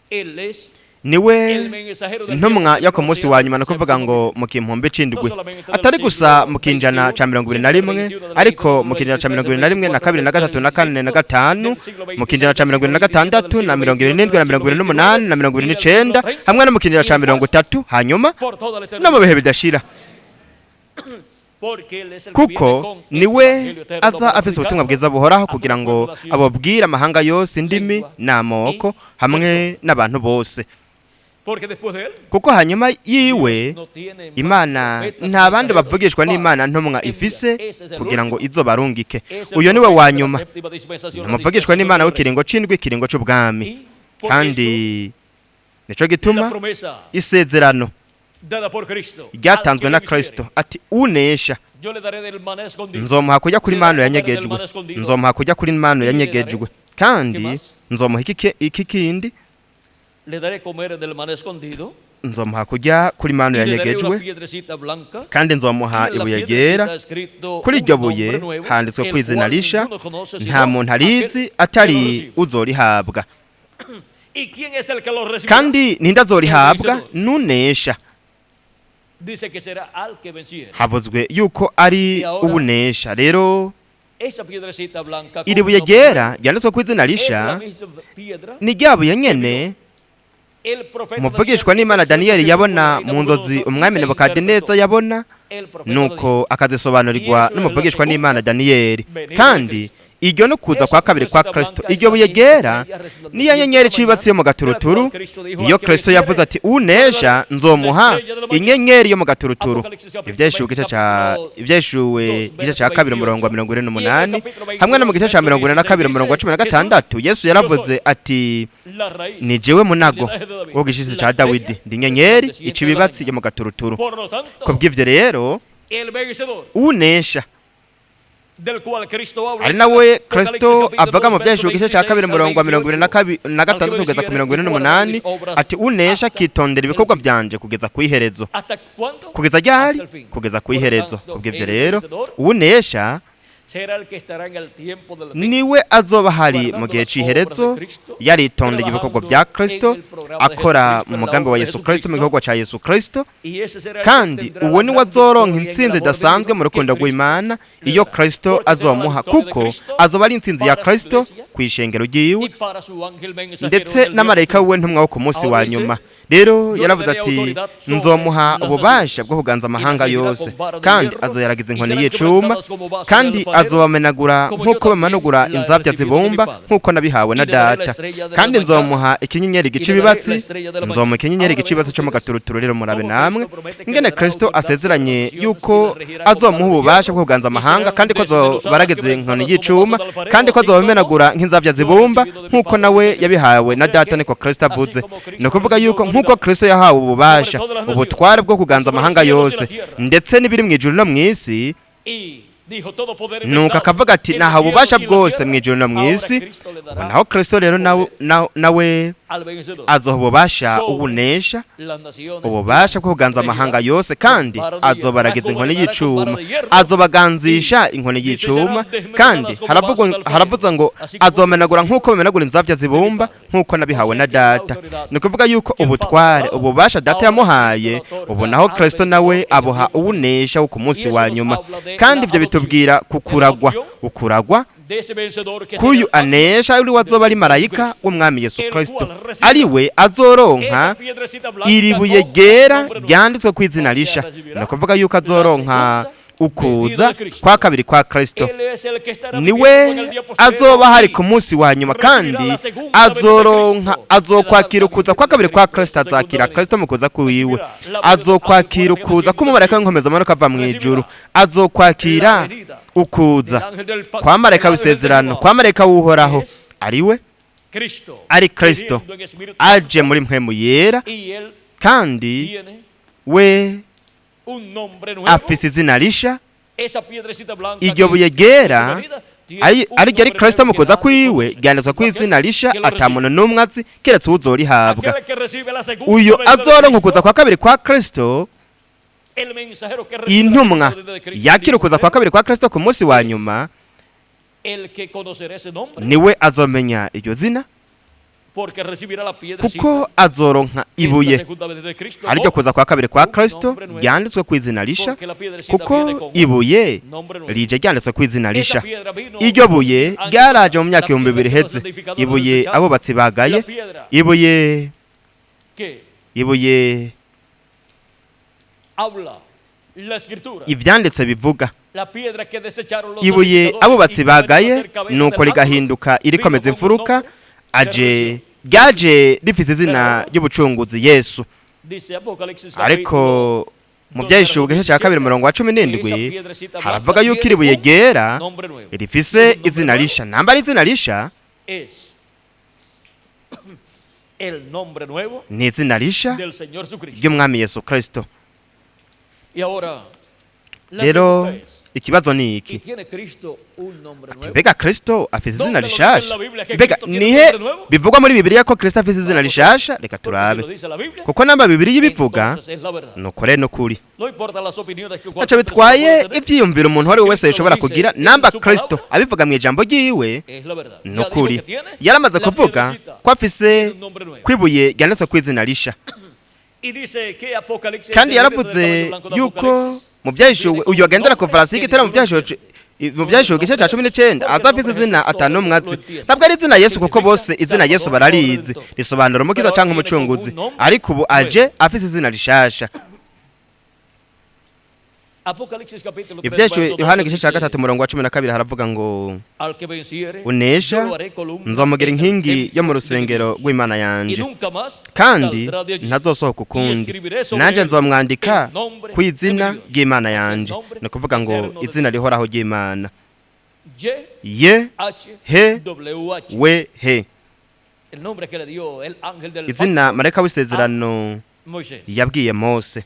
Él es Niwe el mensajero del ntumwa tiempo yo ku munsi wa nyuma, ni ukuvuga séptimo ngo mu kimpumbi c'indwi, No solamente del atari gusa siglo mu kinjana XXI, ca 21, ariko mu kinjana ca 21 na 2 na 3 na 4 na 5, mu kinjana ca 26 na 77 na 28 na 29, hamwe no mu kinjana ca 30, hanyuma por toda la no mu eternidad. bihe bidashira, Porque él es el que viene kuko con el niwe evangelio eterno aza para afise ubutumwa predicarlo bwiza buhoraho a kugira todo ngo pueblo, nación, ababwire amahanga yose, indimi lengua n'amoko y hamwe persona. n'abantu bose, Porque después de él, kuko hanyuma yiwe Dios no tiene más Imana profetas nta bandi mensajeros bavugishwa para n'Imana ntumwa enviar. ifise Ese es el kugira ngo último. izobarungike. Es el Uyo niwe profeta wa de la nyuma, séptima dispensación, la umuvugishwa dispensación n'Imana del reino. w'ikiringo c'indwi, ikiringo c'ubwami. Y por Kandi nico eso, la gituma promesa isezerano dada por Cristo, al ryatanzwe que na venciere, Kristo ati unesha yo le daré del maná escondido. nzomuha kujya kuri Le manu daré comer del yanyegejwe, maná escondido. nzomuha kujya kuri manu Y le daré, yanyegejwe, kandi ¿qué más? nzomuha iki kindi, Le daré comer del maná escondido. nzomuha kujya kuri manu Y le daré una yanyegejwe, piedrecita blanca. kandi nzomuha Y en la ibuye piedrecita ryera. escrito Kuri un iryo nombre buye nuevo, handitswe el ku izina cual risha ninguno conoce nta sino muntu aquel arizi que lo atari recibe. uzorihabwa. ¿Y quién es el que lo recibirá? Kandi ninde azorihabwa? Nunesha. Dice que será al que venciere. Havuzwe yuko ari Y ahora, ubunesha. Rero Esa piedrecita blanca con iri un buye nombre ryera ryanditswe ku izina nuevo es la risha misma piedra ni rya buye nyene Umuvugishwa n'Imana Daniyeli yabona mu nzozi umwami Nebukadineza yabona, nuko akazisobanurirwa n'umuvugishwa n'Imana Daniyeli. Kandi iryo no kuza kwa kabiri kwa Kristo, iryo buye ryera niyo nyenyeri icibatsi yo mu gaturuturu. Iyo Kristo yavuze ati unesha nzomuha inyenyeri yo mu gaturuturu, Ivyaheshuwe igice ca 2 umurongo wa 48, hamwe no mu gice ca 42 umurongo wa 16, Yesu yaravuze ati ni jewe munago wo gishitsi ca Dawidi, ndi inyenyeri icibibatsi yo mu gaturuturu. Kubw'ivyo rero unesha, ari nawe Kristo avuga mu Vyaheshuwe igice ca 2 umurongo wa 26 kugeza ku 48, ati unesha akitondera ibikorwa vyanje kugeza kw'iherezo. Kugeza ryari? Kugeza kw'iherezo. Kubw'ivyo rero unesha niwe azoba hari mu gihe c'iherezo, yaritondeye ibikorwa bya Kristo, akora mu mugambi wa Yesu Kristo, mu gikorwa ca Yesu Kristo. Kandi uwo niwe azoronka intsinzi idasanzwe mu rukundo rw'Imana iyo Kristo azomuha, kuko azoba ari intsinzi ya Kristo kw'ishengero ryiwe ndetse n'amarayika wiwe ntumwa wo ku munsi wa nyuma. Rero yaravuze ati nzomuha ububasha bwo kuganza amahanga yose, kandi azoyaragiza inkoni y'icuma, kandi azobamenagura nk'uko bamanugura inzabya zibumba, nk'uko nabihawe na Data. Kandi nzomuha ikinyenyeri gica ibibatsi, nzomuha ikinyenyeri gica ibibatsi cyo mu gaturuturu. Rero murabe namwe ingene Kristo asezeranye yuko azomuha ububasha bwo kuganza amahanga, kandi ko azobaragiza inkoni y'icuma, kandi ko azobamenagura nk'inzabya zibumba, nk'uko nawe yabihawe na Data, niko Kristo avuze. Ni ukuvuga yuko nk'uko Kristo yahawe ububasha, ubutware bwo kuganza amahanga yose ndetse n'ibiri mu ijuru no mu isi, nuko akavuga ati nahawe ububasha bwose mu ijuru no mu isi, naho Kristo rero nawe azoha ububasha ubunesha, ububasha bwo kuganza amahanga yose, kandi azobaragiza inkoni y'icuma, azobaganzisha inkoni y'icuma. Kandi haravuze ngo azomenagura nk'uko bamenagura inzabya zibumba, nk'uko nabihawe na Data. Ni ukuvuga yuko ubutware, ububasha Data yamuhaye, ubu naho Kristo nawe abuha ubunesha wo ku munsi wa nyuma. Kandi ibyo bitubwira kukuragwa, ukuragwa kuyu anesha uri wazoba ari marayika w'umwami Yesu Kristo, ari we azoronka iri buye ryera ryanditswe ku izina risha. Ni ukuvuga yuko azoronka ukuza kwa kabiri kwa Kristo, niwe azoba hari ku munsi wa nyuma, kandi azoronka, azokwakira ukuza kwa kabiri kwa Kristo, azakira Kristo mu kuza kwiwe, azokwakira ukuza k'umumarayika w'inkomeza amanuka ava mu ijuru, azokwakira ukuza kwa marayika w'isezerano, kwa marayika w'Uhoraho, ariwe ari Kristo aje muri mpwemu yera, kandi we afise izina risha. Iryo buye ryera ari ryo ari Kristo mu kuza kwiwe, ryanditswe ku izina risha ata muntu n'umwe azi keretse uwuzorihabwa. Uyo azoronka ukuza kwa kabiri kwa Kristo, intumwa yakira ukuza kwa kabiri kwa Kristo ku munsi wa nyuma, niwe azomenya iryo zina, kuko azoronka ibuye ariryo kuza kwa kabiri kwa Kristo ryanditswe ku izina risha, kuko ibuye rije ryanditswe ku izina risha. Iryo buye ryaraje mu myaka 2000 iheze, ibuye abubatsi bagaye, ibuye ivyanditse bivuga, ibuye abubatsi bagaye, nuko rigahinduka irikomeza imfuruka, aje ryaje rifise izina ry'ubucunguzi Yesu. Ariko mu Vyahishuwe igice ca 2 umurongo wa 17 haravuga yuko iri buye ryera rifise izina risha. Namba ari izina risha, ni izina risha ry'umwami Yesu Kristo. Rero ikibazo ni iki: mbega Kristo afise izina rishasha? Mbega nihe bivugwa muri Bibiliya ko Kristo afise izina rishasha? Reka turabe, kuko namba Bibiliya ibivuga nuko rero nukuri. Ntaco bitwaye ivyiyumviro umuntu uwo ari we wese yashobora kugira, namba Kristo abivuga mu ijambo ryiwe nukuri. Yaramaze kuvuga ko afise kwibuye ryanditswe ku izina risha, kandi yaravuze yuko mu Vyahishuwe uyu agendera ku farasi y'igitare, mu Vyahishuwe Mu Vyahishuriwe igice cya 19, aza afise izina atanumwe azi. Ntabwo ari izina Yesu, kuko bose izina Yesu bararizi, risobanura umukiza canke umucunguzi. Ariko ubu aje afise izina rishasha. Apocalipsis capítulo 3, Ivyahishuriwe verso Yohana 12 igice cya dice, 3, umurongo wa 12, haravuga ngo: "Al que venciere, "Unesha yo lo haré columna nzomugira en el inkingi templo yo mu de mi rusengero Dios, rw'Imana y yanje, nunca más kandi saldrá de allí. ntazosohoka Y ukundi. escribiré sobre Nanjye él nzomwandika el nombre ku izina de mi Dios." ry'Imana Es el yanje. nombre Ni ukuvuga ngo eterno de izina Dios. rihoraho ry'Imana. Y Ye H He W H. We He. El nombre que le dio el ángel del Izina marayika w'isezerano pacto a Moisés. yabwiye Mose.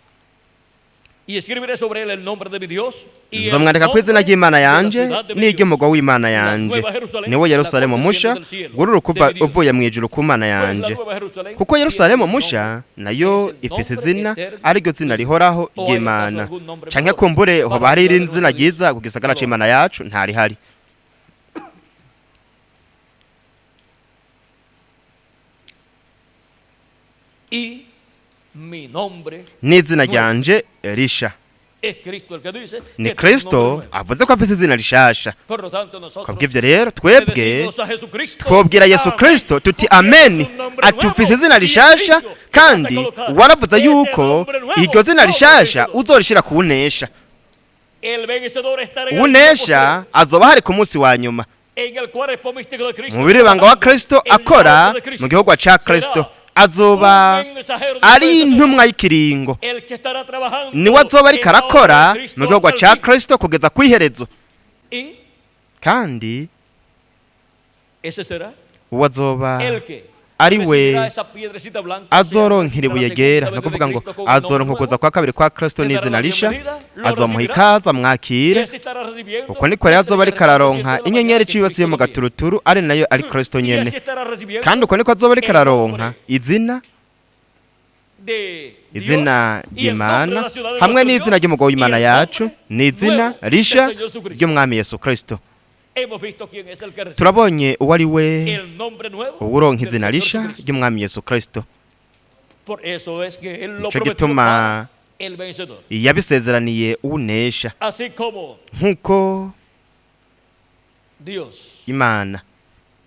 "Y escribiré sobre él el nombre de mi Dios y el Nzomwandika ku izina nombre ry'Imana de la yanje ciudad de mi n'iry'umugwa Dios, w'Imana la yanje, nueva Jerusalén, niwo la Yerusalemu cual musha desciende del cielo wururuka de uva mi Dios." uvuye mu ijuru ku Mana Pues la yanje. nueva Jerusalén Kuko tiene Yerusalemu un musha nombre, nayo es el ifise nombre izina, eterno ariryo zina rihoraho ¿O hay acaso ry'Imana. algún nombre Canke mejor kumbure para hoba la hari ciudad de irindi zina nuestro Dios? ryiza ku gisagara No lo c'Imana yacu? Ntarihari. "Y mi nombre N'izina nuevo." ryanje risha. Es Cristo el que dice Ni que tiene un nombre Kristo nuevo. avuze ko afise izina rishasha. Por lo tanto, nosotros Kubw'ivyo rero le twebwe decimos a Jesucristo, twobwira Yesu "Amén. Kristo tuti: Tú tienes "Amen." un nombre Ati ufise nuevo izina y has rishasha, dicho que vas a kandi colocar waravuze ese yuko nombre nuevo iryo zina sobre el rishasha vencedor. uzorishira kuwunesha. El vencedor estará en el Uwunesha azoba hari ku munsi wa nyuma, en el cuerpo místico de Cristo, mu biribanga wa Kristo el akora nombre de Cristo mu gihugu ca será Kristo, azoba un mensajero de ari dispensación, intumwa y'ikiringo. el que estará trabajando Niwe azoba ariko en la obra arakora de Cristo mu gihugu hasta ca el fin. Kristo kugeza kw'iherezo. Y Kandi ese será uwo azoba el que ari we recibirá esa piedrecita blanca, o sea, azoronka recibirá iribuye la ryera, segunda ni venida ukuvuga de ngo Cristo con un nombre azoronka ukuza nuevo, kwa kabiri kwa Kristo le dará n'izina la risha, bienvenida, lo azomuha recibirá, ikaze, y amwakire. así estará recibiendo Uko niko rero azoba ariko araronka la inyenyeri mañana que icibatsi yo mu Cristo viene. gaturuturu, ari nayo ari Kristo Y nyene. así estará recibiendo Kandi uko niko azoba ariko el araronka nombre izina de Dios izina y el nombre de ry'Imana la ciudad de hamwe nuestro n'izina Dios ry'umugabo y w'Imana el yacu nombre n'izina nuevo del risha Señor Jesucristo. ry'umwami Yesu Kristo. Hemos visto quién es el que recibe Turabonye uwo ari we el nombre nuevo uwuronka del izina Señor risha Jesucristo. ry'umwami Yesu Kristo. Por eso es que él lo Nico prometió gituma para el vencedor. yabisezeraniye uwunesha. Así como Nk'uko Dios Imana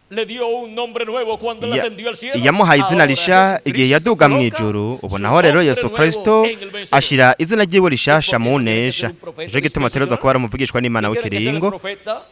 le dio un nombre nuevo cuando él ascendió al cielo, yamuhaye izina ahora risha igihe Jesucristo yaduga mu coloca ijuru, ubu su naho rero nombre Yesu nuevo Kristo en el vencedor. ashira izina ryiwe rishasha mu Porque eso tiene que unesha. ser un profeta Nico gituma ategerezwa kuba ari umuvugishwa n'Imana Y tiene que ser el w'ikiringo, profeta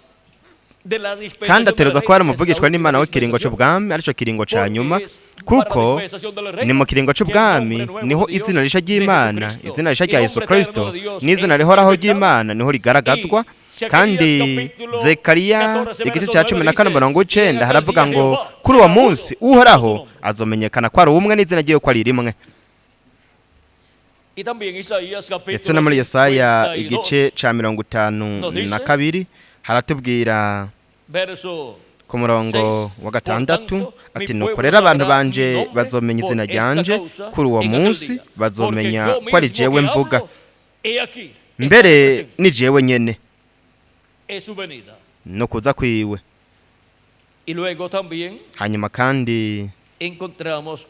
de la dispensación kandi del ategerezwa reino, kuba ari que es la umuvugishwa última n'Imana w'ikiringo dispensación, c'ubwami, arico kiringo ca porque nyuma, es para kuko la dispensación del reino ni mu kiringo que el c'ubwami nombre nuevo niho de Dios izina risha de ry'Imana, Jesucristo izina risha y rya Yesu nombre eterno Kristo de Dios n'izina es rihoraho manifestado. ry'Imana niho rigaragazwa. Y Zacarías Kandi capítulo Zekariya 14 igice verso ca 9 14 dice, umurongo "Y en w'icenda aquel haravuga día ngo Jehová kuri uwo será uno munsi Uhoraho y su nombre." azomenyekana ko ari umwe n'izina ryiwe ko ari rimwe. Y también Isaías Ndetse capítulo no muri Yesaya 52, igice ca 52 haratubwira verso ku murongo 6, wa 6 "Por tanto, mi ati: "Nuko pueblo rero abantu sabrá banje mi nombre bazomenya por izina esta ryanje causa kuri uwo en aquel munsi, día, bazomenya porque yo ko ari mismo jewe que mvuga." hablo, he aquí, está Mbere presente ni jewe nyene es su venida. no kuza kwiwe. Y luego también Hanyuma kandi encontramos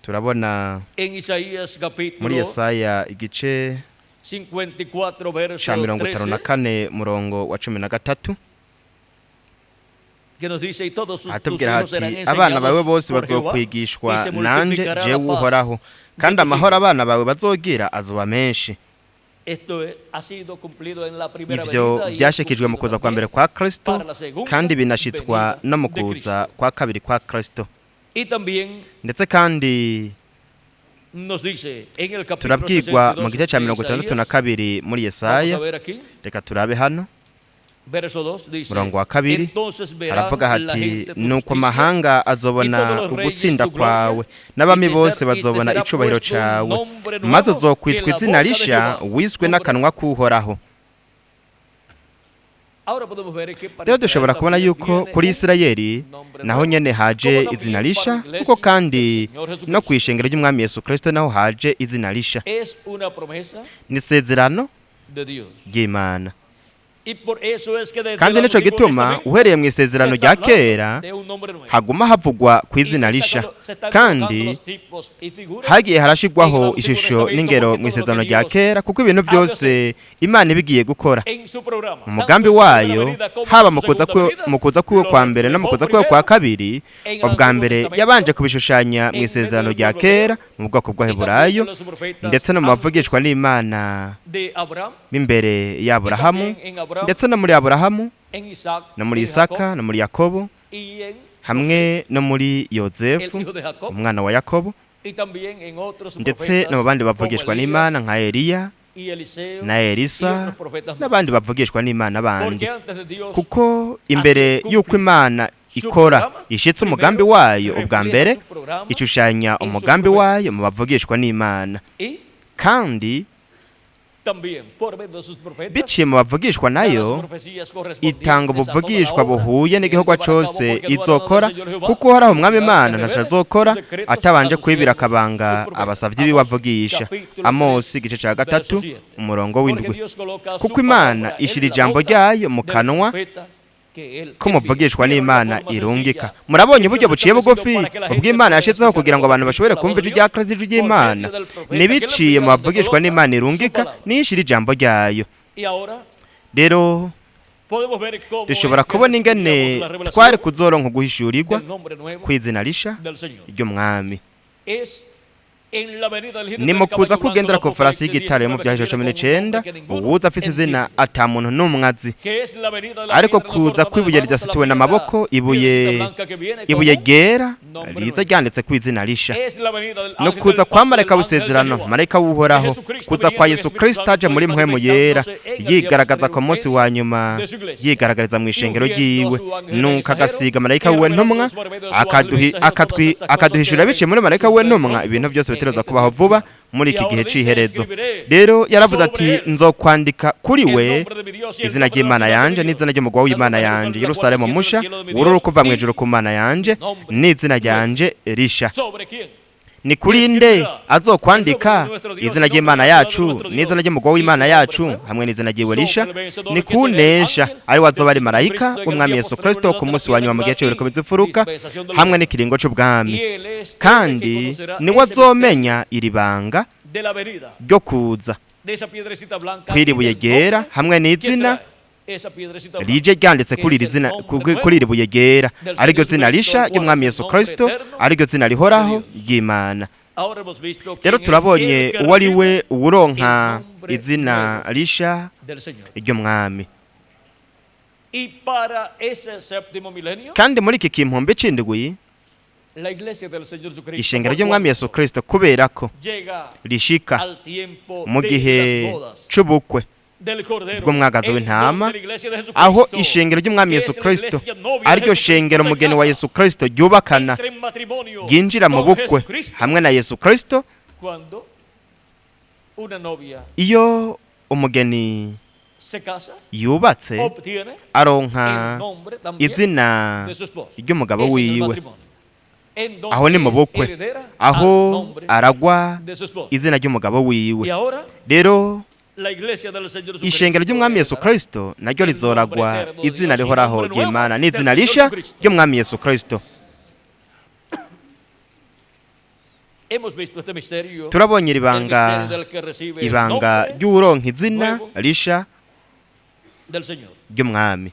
turabona en Isaías muri capítulo Yesaya igice 54, verso ca mirongo itanu na 13, kane murongo wa 13, que nos dice: "Y todos tus ahatubwira hijos serán hati: "Abana bawe enseñados bose por Jehová, y bazokwigishwa se nanje multiplicará la jewe paz Uhoraho, de kandi tus amahoro hijos." abana bawe bazogira azoba menshi." Esto ha sido cumplido en la primera Ivyo venida y es vyashikijwe mu cumplido kuza kwa mbere también kwa Kristo, para la segunda kandi binashitswa venida no mu de kuza Cristo. kwa kabiri kwa Kristo. Y también Ndetse kandi nos dice en el capítulo turabwirwa mu 62 gice ca de mirongo itandatu na Isaías, kabiri muri vamos Yesaya. a ver aquí, Reka turabe hano verso 2 dice: murongo wa 2, "Entonces verán haravuga la hati: gente tu "Nuko justicia amahanga azobona y todos los reyes ugutsinda tu gloria, kwawe, n'abami y te bose y te bazobona será icubahiro puesto un cawe, nombre maze nuevo uzokwitwa que la izina boca de risha Jehová wiswe nombrará." n'akanwa k'Uhoraho." Ahora podemos ver que para Rero Israel dushobora kubona también yuko viene kuri un Isirayeli nombre naho nuevo, nyene haje como izina también risha, para la iglesia kuko kandi del Señor no Jesucristo. kw'ishengero ry'umwami Yesu Kristo naho haje izina risha. Es una promesa Ni isezerano de Dios. ry'Imana. Kandi nico gituma uhereye mu isezerano rya kera haguma havugwa ku izina risha, kandi hagiye harashigwaho ishusho n'ingero mu isezerano rya kera, kuko ibintu byose Imana ibigiye gukora mu mugambi wayo, haba mu kuza kwiwe kwa mbere no mu kuza kwiwe kwa kabiri. Ubwa mbere yabanje kubishushanya mu isezerano rya kera mu bwoko bw'Abaheburayo, ndetse no mu bavugishwa n'Imana b'imbere ya Aburahamu, ndetse no muri Aburahamu no muri Isaka no muri Yakobo hamwe no muri Yozefu umwana wa Yakobo, ndetse no mu bandi bavugishwa n'Imana nka Eliya na Elisa n'abandi bavugishwa n'Imana bandi. Kuko imbere y'uko Imana ikora ishitse umugambi wayo, ubwa mbere ishushanya umugambi wayo mu bavugishwa n'Imana, kandi biciye mu bavugishwa nayo itanga ubuvugishwa buhuye n'igihugu cyose izokora, kuko uhoraho umwami Imana ntacyo azokora atabanje kwibira akabanga abasavyi biwe avugisha. Amosi igice cya 3 umurongo w'7. Kuko Imana ishira ijambo ryayo mu kanwa ko muvugishwa n'Imana irungika. Murabonye uburyo buciye bugufi ubw'Imana yashyizeho kugira ngo abantu bashobore kumva ijwi rya Kristo, ijwi ry'Imana nibiciye mu bavugishwa n'Imana irungika nishira ijambo ryayo. Rero dushobora kubona ingene twari kuzoronka guhishurirwa kw'izina risha ry'umwami. Ni mu kuza kugendera ku farasi y'igitare mu byahisho 19, uwuza afise izina ata muntu n'umwe azi, ariko kuza kw'ibuye ridasituwe n'amaboko, ibuye ryera riza ryanditse ku izina risha, no kuza kwa marayika w'isezerano, marayika w'Uhoraho, kuza kwa Yesu Kristo aje muri mpwemu yera, yigaragaza ku munsi wa nyuma, yigaragariza mu ishengero ryiwe, nuko agasiga marayika wiwe ntumwa, akaduhishurira biciye muri marayika wiwe ntumwa ibintu byose bitegerezwa kubaho vuba muri iki gihe c'iherezo. Rero yaravuze ati nzokwandika kuri we izina ry'Imana yanje n'izina ry'umugwa w'Imana yanje, Yerusalemu musha wururu kuva mu ijuru ku Mana yanje, n'izina ryanje risha. Ni kuri nde azokwandika izina ry'Imana yacu n'izina ry'umugwa w'Imana yacu hamwe n'izina ryiwe risha? Ni kunesha ari wazoba ari marayika w'umwami Yesu Kristo ku munsi wa nyuma mu gihe cy'ibiriko bizifuruka hamwe n'ikiringo c'ubwami, kandi niwe azomenya iri banga ryo kuza kw'iri buye ryera hamwe n'izina rije ryanditse kuri iri zina, kuri iri buye ryera, ariryo zina risha ry'umwami Yesu Kristo, ariryo zina rihoraho ry'Imana. Rero turabonye uwo ari we uwuronka izina risha ry'umwami. Kandi muri iki kimpumbi c'indwi ishengero ry'umwami Yesu Kristo, kubera ko rishika mu gihe c'ubukwe bw'umwagazi w'intama, aho ishengero ry'umwami Yesu Kristo ariryo shengero umugeni wa Yesu Kristo ryubakana, ryinjira mu bukwe hamwe na Yesu Kristo. Iyo umugeni yubatse aronka izina ry'umugabo wiwe, aho ni mu bukwe, aho aragwa izina ry'umugabo wiwe. Rero ishengero ry'umwami Yesu Kristo naryo rizoragwa izina rihoraho ry'Imana n'izina risha ry'umwami Yesu Kristo. Turabonye ibanga ry'uronka izina risha ry'umwami,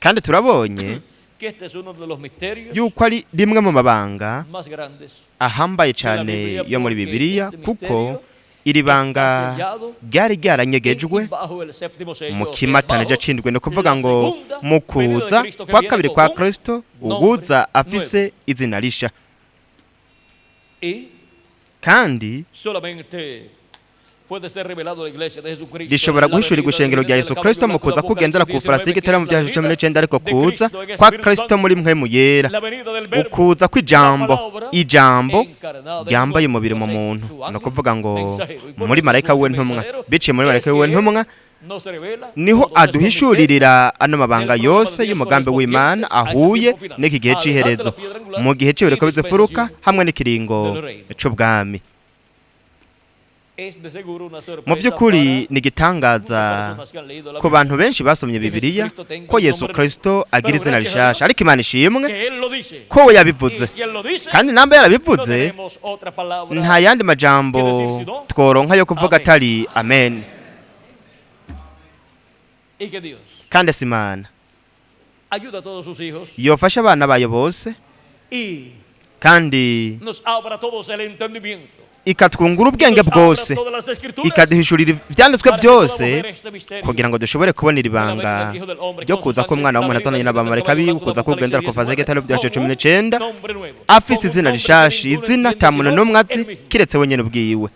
kandi turabonye yuko ari rimwe mu mabanga ahambaye cyane yo muri Bibiliya, kuko iri banga ryari ryaranyegejwe mu kimatanije cindwe, no kuvuga ngo mu kuza kwa kabiri kwa Kristo uwuza afise izina risha. Kandi rishobora guhishurirwa ishengero rya Yesu Kristo mu kuza kugendera ku farasi y'igitare mu byahisho 19, ariko kuza kwa Kristo muri mpwemu yera, ukuza kw'ijambo, ijambo ryambaye umubiri mu muntu, no kuvuga ngo muri marayika wiwe ntumwa, biciye muri marayika wiwe ntumwa niho aduhishuririra ano mabanga yose y'umugambi w'Imana ahuye n'iki gihe c'iherezo, mu gihe c'ibiriko bizifuruka hamwe n'ikiringo c'ubwami. Mu by'ukuri ni igitangaza ku bantu benshi basomye Bibiliya ko Yesu Kristo agira izina rishasha, ariko Imana ishimwe ko we yabivuze, kandi namba yarabivuze nta yandi majambo tworonka yo kuvuga atari amen. Kandi si Imana yofasha abana bayo bose kandi ikatwungura ubwenge bwose, ikaduhishurira ibyanditswe byose kugira ngo dushobore kubona iri banga ryo kuza k'umwana w'umuntu azananye n'abamarayika biwe, kuza k'ugendera kuva Zekariya byacu 19, afise izina rishasha, izina ata muntu n'umwe azi kiretse wenyine ubwiwe,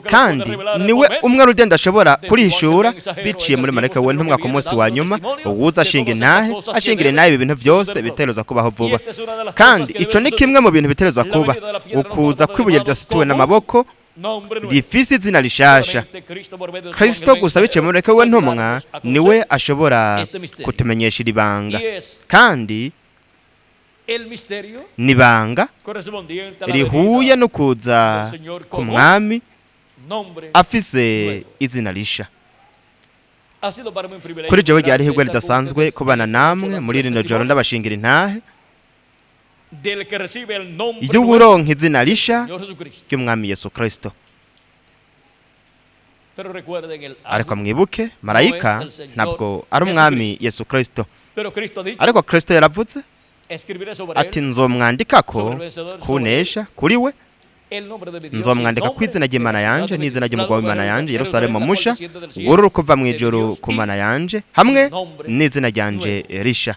kandi niwe umwe rugenda ashobora kurihishura biciye muri marayika we ntumwa ku munsi wa nyuma, uwuza ashinga intahe ashingira intahe ibi bintu byose biteruza kubaho vuba. Kandi ico ni kimwe mu bintu biteruza kuba, ukuza kw'ibuye ryasituwe n'amaboko rifise izina rishasha. Kristo gusa biciye muri marayika we ntumwa niwe ashobora kutumenyesha iri banga, kandi nibanga rihuye no kuza ku mwami afise izina risha. Kuri jewe ryari ihirwe ridasanzwe kubana namwe muri rino joro ndabashingira intahe y'uburonka izina risha ry'umwami Yesu Kristo. Ariko mwibuke, marayika ntabwo ari umwami Yesu Kristo, ariko Kristo yaravuze ati nzomwandika ko kunesha kuri we, nzomwandika ku izina ry'Imana yanje n'izina ry'umugwa w'Imana yanje Yerusalemu musha wururu kuva mu ijuru ku Mana yanje, hamwe n'izina ryanje risha.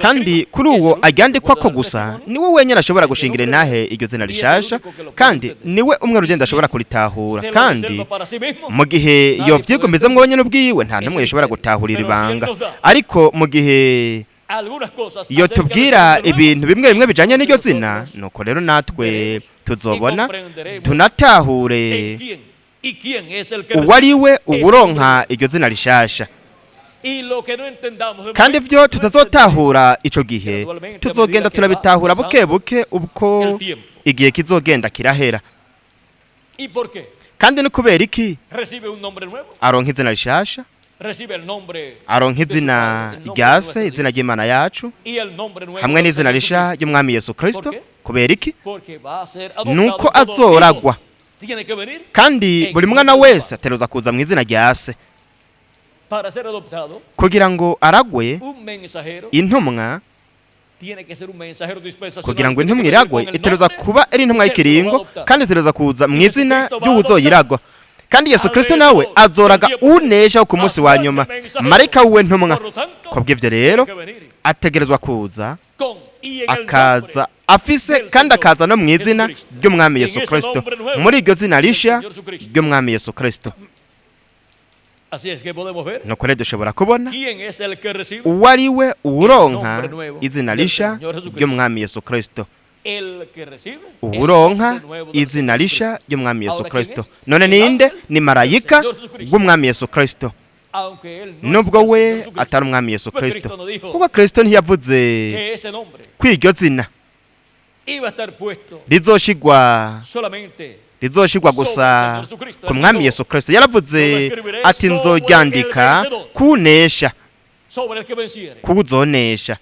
Kandi kuri uwo aryandikwa ko gusa niwe wenyine ashobora gushingira intahe iryo zina rishasha, kandi niwe umwe rugenda ashobora kuritahura. Kandi mu gihe yovyigomezamwo wenyine ubwiwe nta n'umwe yashobora gutahurira ibanga, ariko mu gihe iyo tubwira ibintu bimwe bimwe bijanye n'iryo zina, nuko rero natwe tuzobona tunatahure uwo ari we uwuronka iryo zina rishasha. Kandi ibyo tutazotahura ico gihe tuzogenda turabitahura buke buke ubwo igihe kizogenda kirahera. Kandi ni kubera iki aronka izina rishasha? Aronka izina rya se, izina ry'Imana yacu, hamwe n'izina risha ry'umwami Yesu Kristo. Kubera iki? Nuko azoragwa, kandi buri mwana wese ateruza kuza mu izina rya se kugira ngo aragwe intumwa. Kugira ngo intumwa iragwe iteruza kuba ari intumwa y'ikiringo, kandi iteruza kuza mu izina ry'uwuzoyiragwa. Kandi Yesu Kristo nawe azoraga unesha ku munsi wa nyuma, marayika wiwe ntumwa. Kubw'ivyo rero ategerezwa kuza, akaza afise kandi akaza no mu izina ry'umwami Yesu Kristo, muri iryo zina risha ry'umwami Yesu Kristo. Nuko rero dushobora kubona uwo ari we uwuronka izina risha ry'umwami Yesu Kristo, uwuronka izina risha ry'umwami Yesu Kristo. None ninde? Ni marayika w'umwami Yesu Kristo, nubwo we atari umwami Yesu Kristo, kuko Kristo ntiyavuze ko iryo zina rizoshigwa gusa ku mwami Yesu Kristo. Yaravuze ati nzoryandika kunesha, kuzonesha.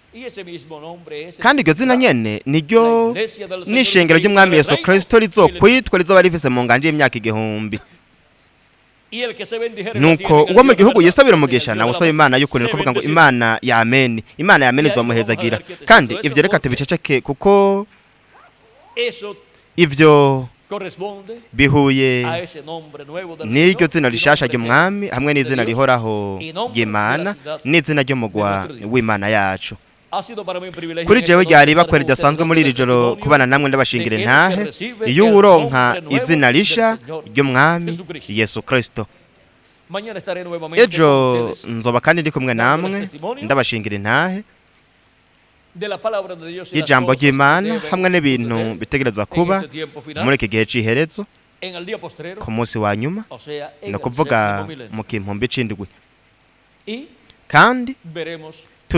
Kandi iryo zina nyene niryo n'ishengero ry'umwami Yesu Kristo rizokwitwa, rizoba rifise mu nganje y'imyaka 1000. Nuko uwo mu gihugu yisabira umugisha nawe usaba Imana y'ukuri, kuvuga ngo Imana ya amen, Imana ya amen izomuhezagira. Kandi ivyo reka tubiceceke, kuko ivyo bihuye n'iryo zina rishasha ry'umwami, hamwe n'izina rihoraho ry'Imana, n'izina ry'umugwa w'Imana yacu. Kuri jewe ryari ibakwe ridasanzwe muri iri joro kubana namwe ndabashingira intahe iyo uwuronka izina risha ry'umwami Yesu Kristo. Ejo nzoba kandi ndi kumwe namwe ndabashingira intahe y'ijambo ry'Imana, hamwe n'ibintu bitegerezwa kuba muri iki gihe c'iherezo ku munsi wa nyuma, ni ukuvuga mu kimpumbi c'indwi. Kandi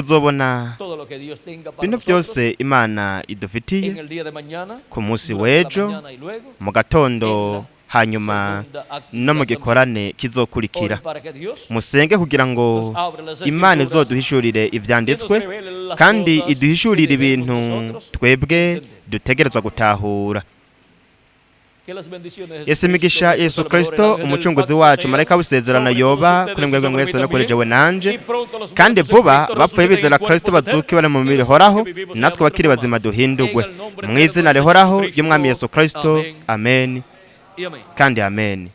Tuzobona todo lo que Dios tenga para ibintu nosotros byose Imana en idufitiye el día de mañana, ku munsi durante la w'ejo, mañana y luego, mu gatondo, hanyuma no mu gikorane kizokurikira. oren para que Dios Musenge kugira ngo nos abra las Imana escrituras izoduhishurire ivyanditswe y nos revele las kandi cosas iduhishurire que debemos ibintu nosotros twebwe entender. dutegerezwa gutahura. Que las bendiciones de Ese Jesucristo, migisha nuestro Yesu Salvador, el Kristo ángel del umucunguzi pacto, wacu sea marayika w'isezerano sobre yoba todos kuri ustedes y mwebwe sobre mí mwese no kuri también. jewe nanje. Y pronto los Kandi muertos en vuba Cristo bapfuye resuciten en bizera Kristo cuerpos bazuke bari mu eternos, mibiri y los ihoraho, que vivimos natwe seamos abakiri bazima transformados. duhindurwe En el nombre mu eterno izina del rihoraho Señor ry'umwami Yesu Jesucristo. Kristo. Amén Amen y amén. kandi amen.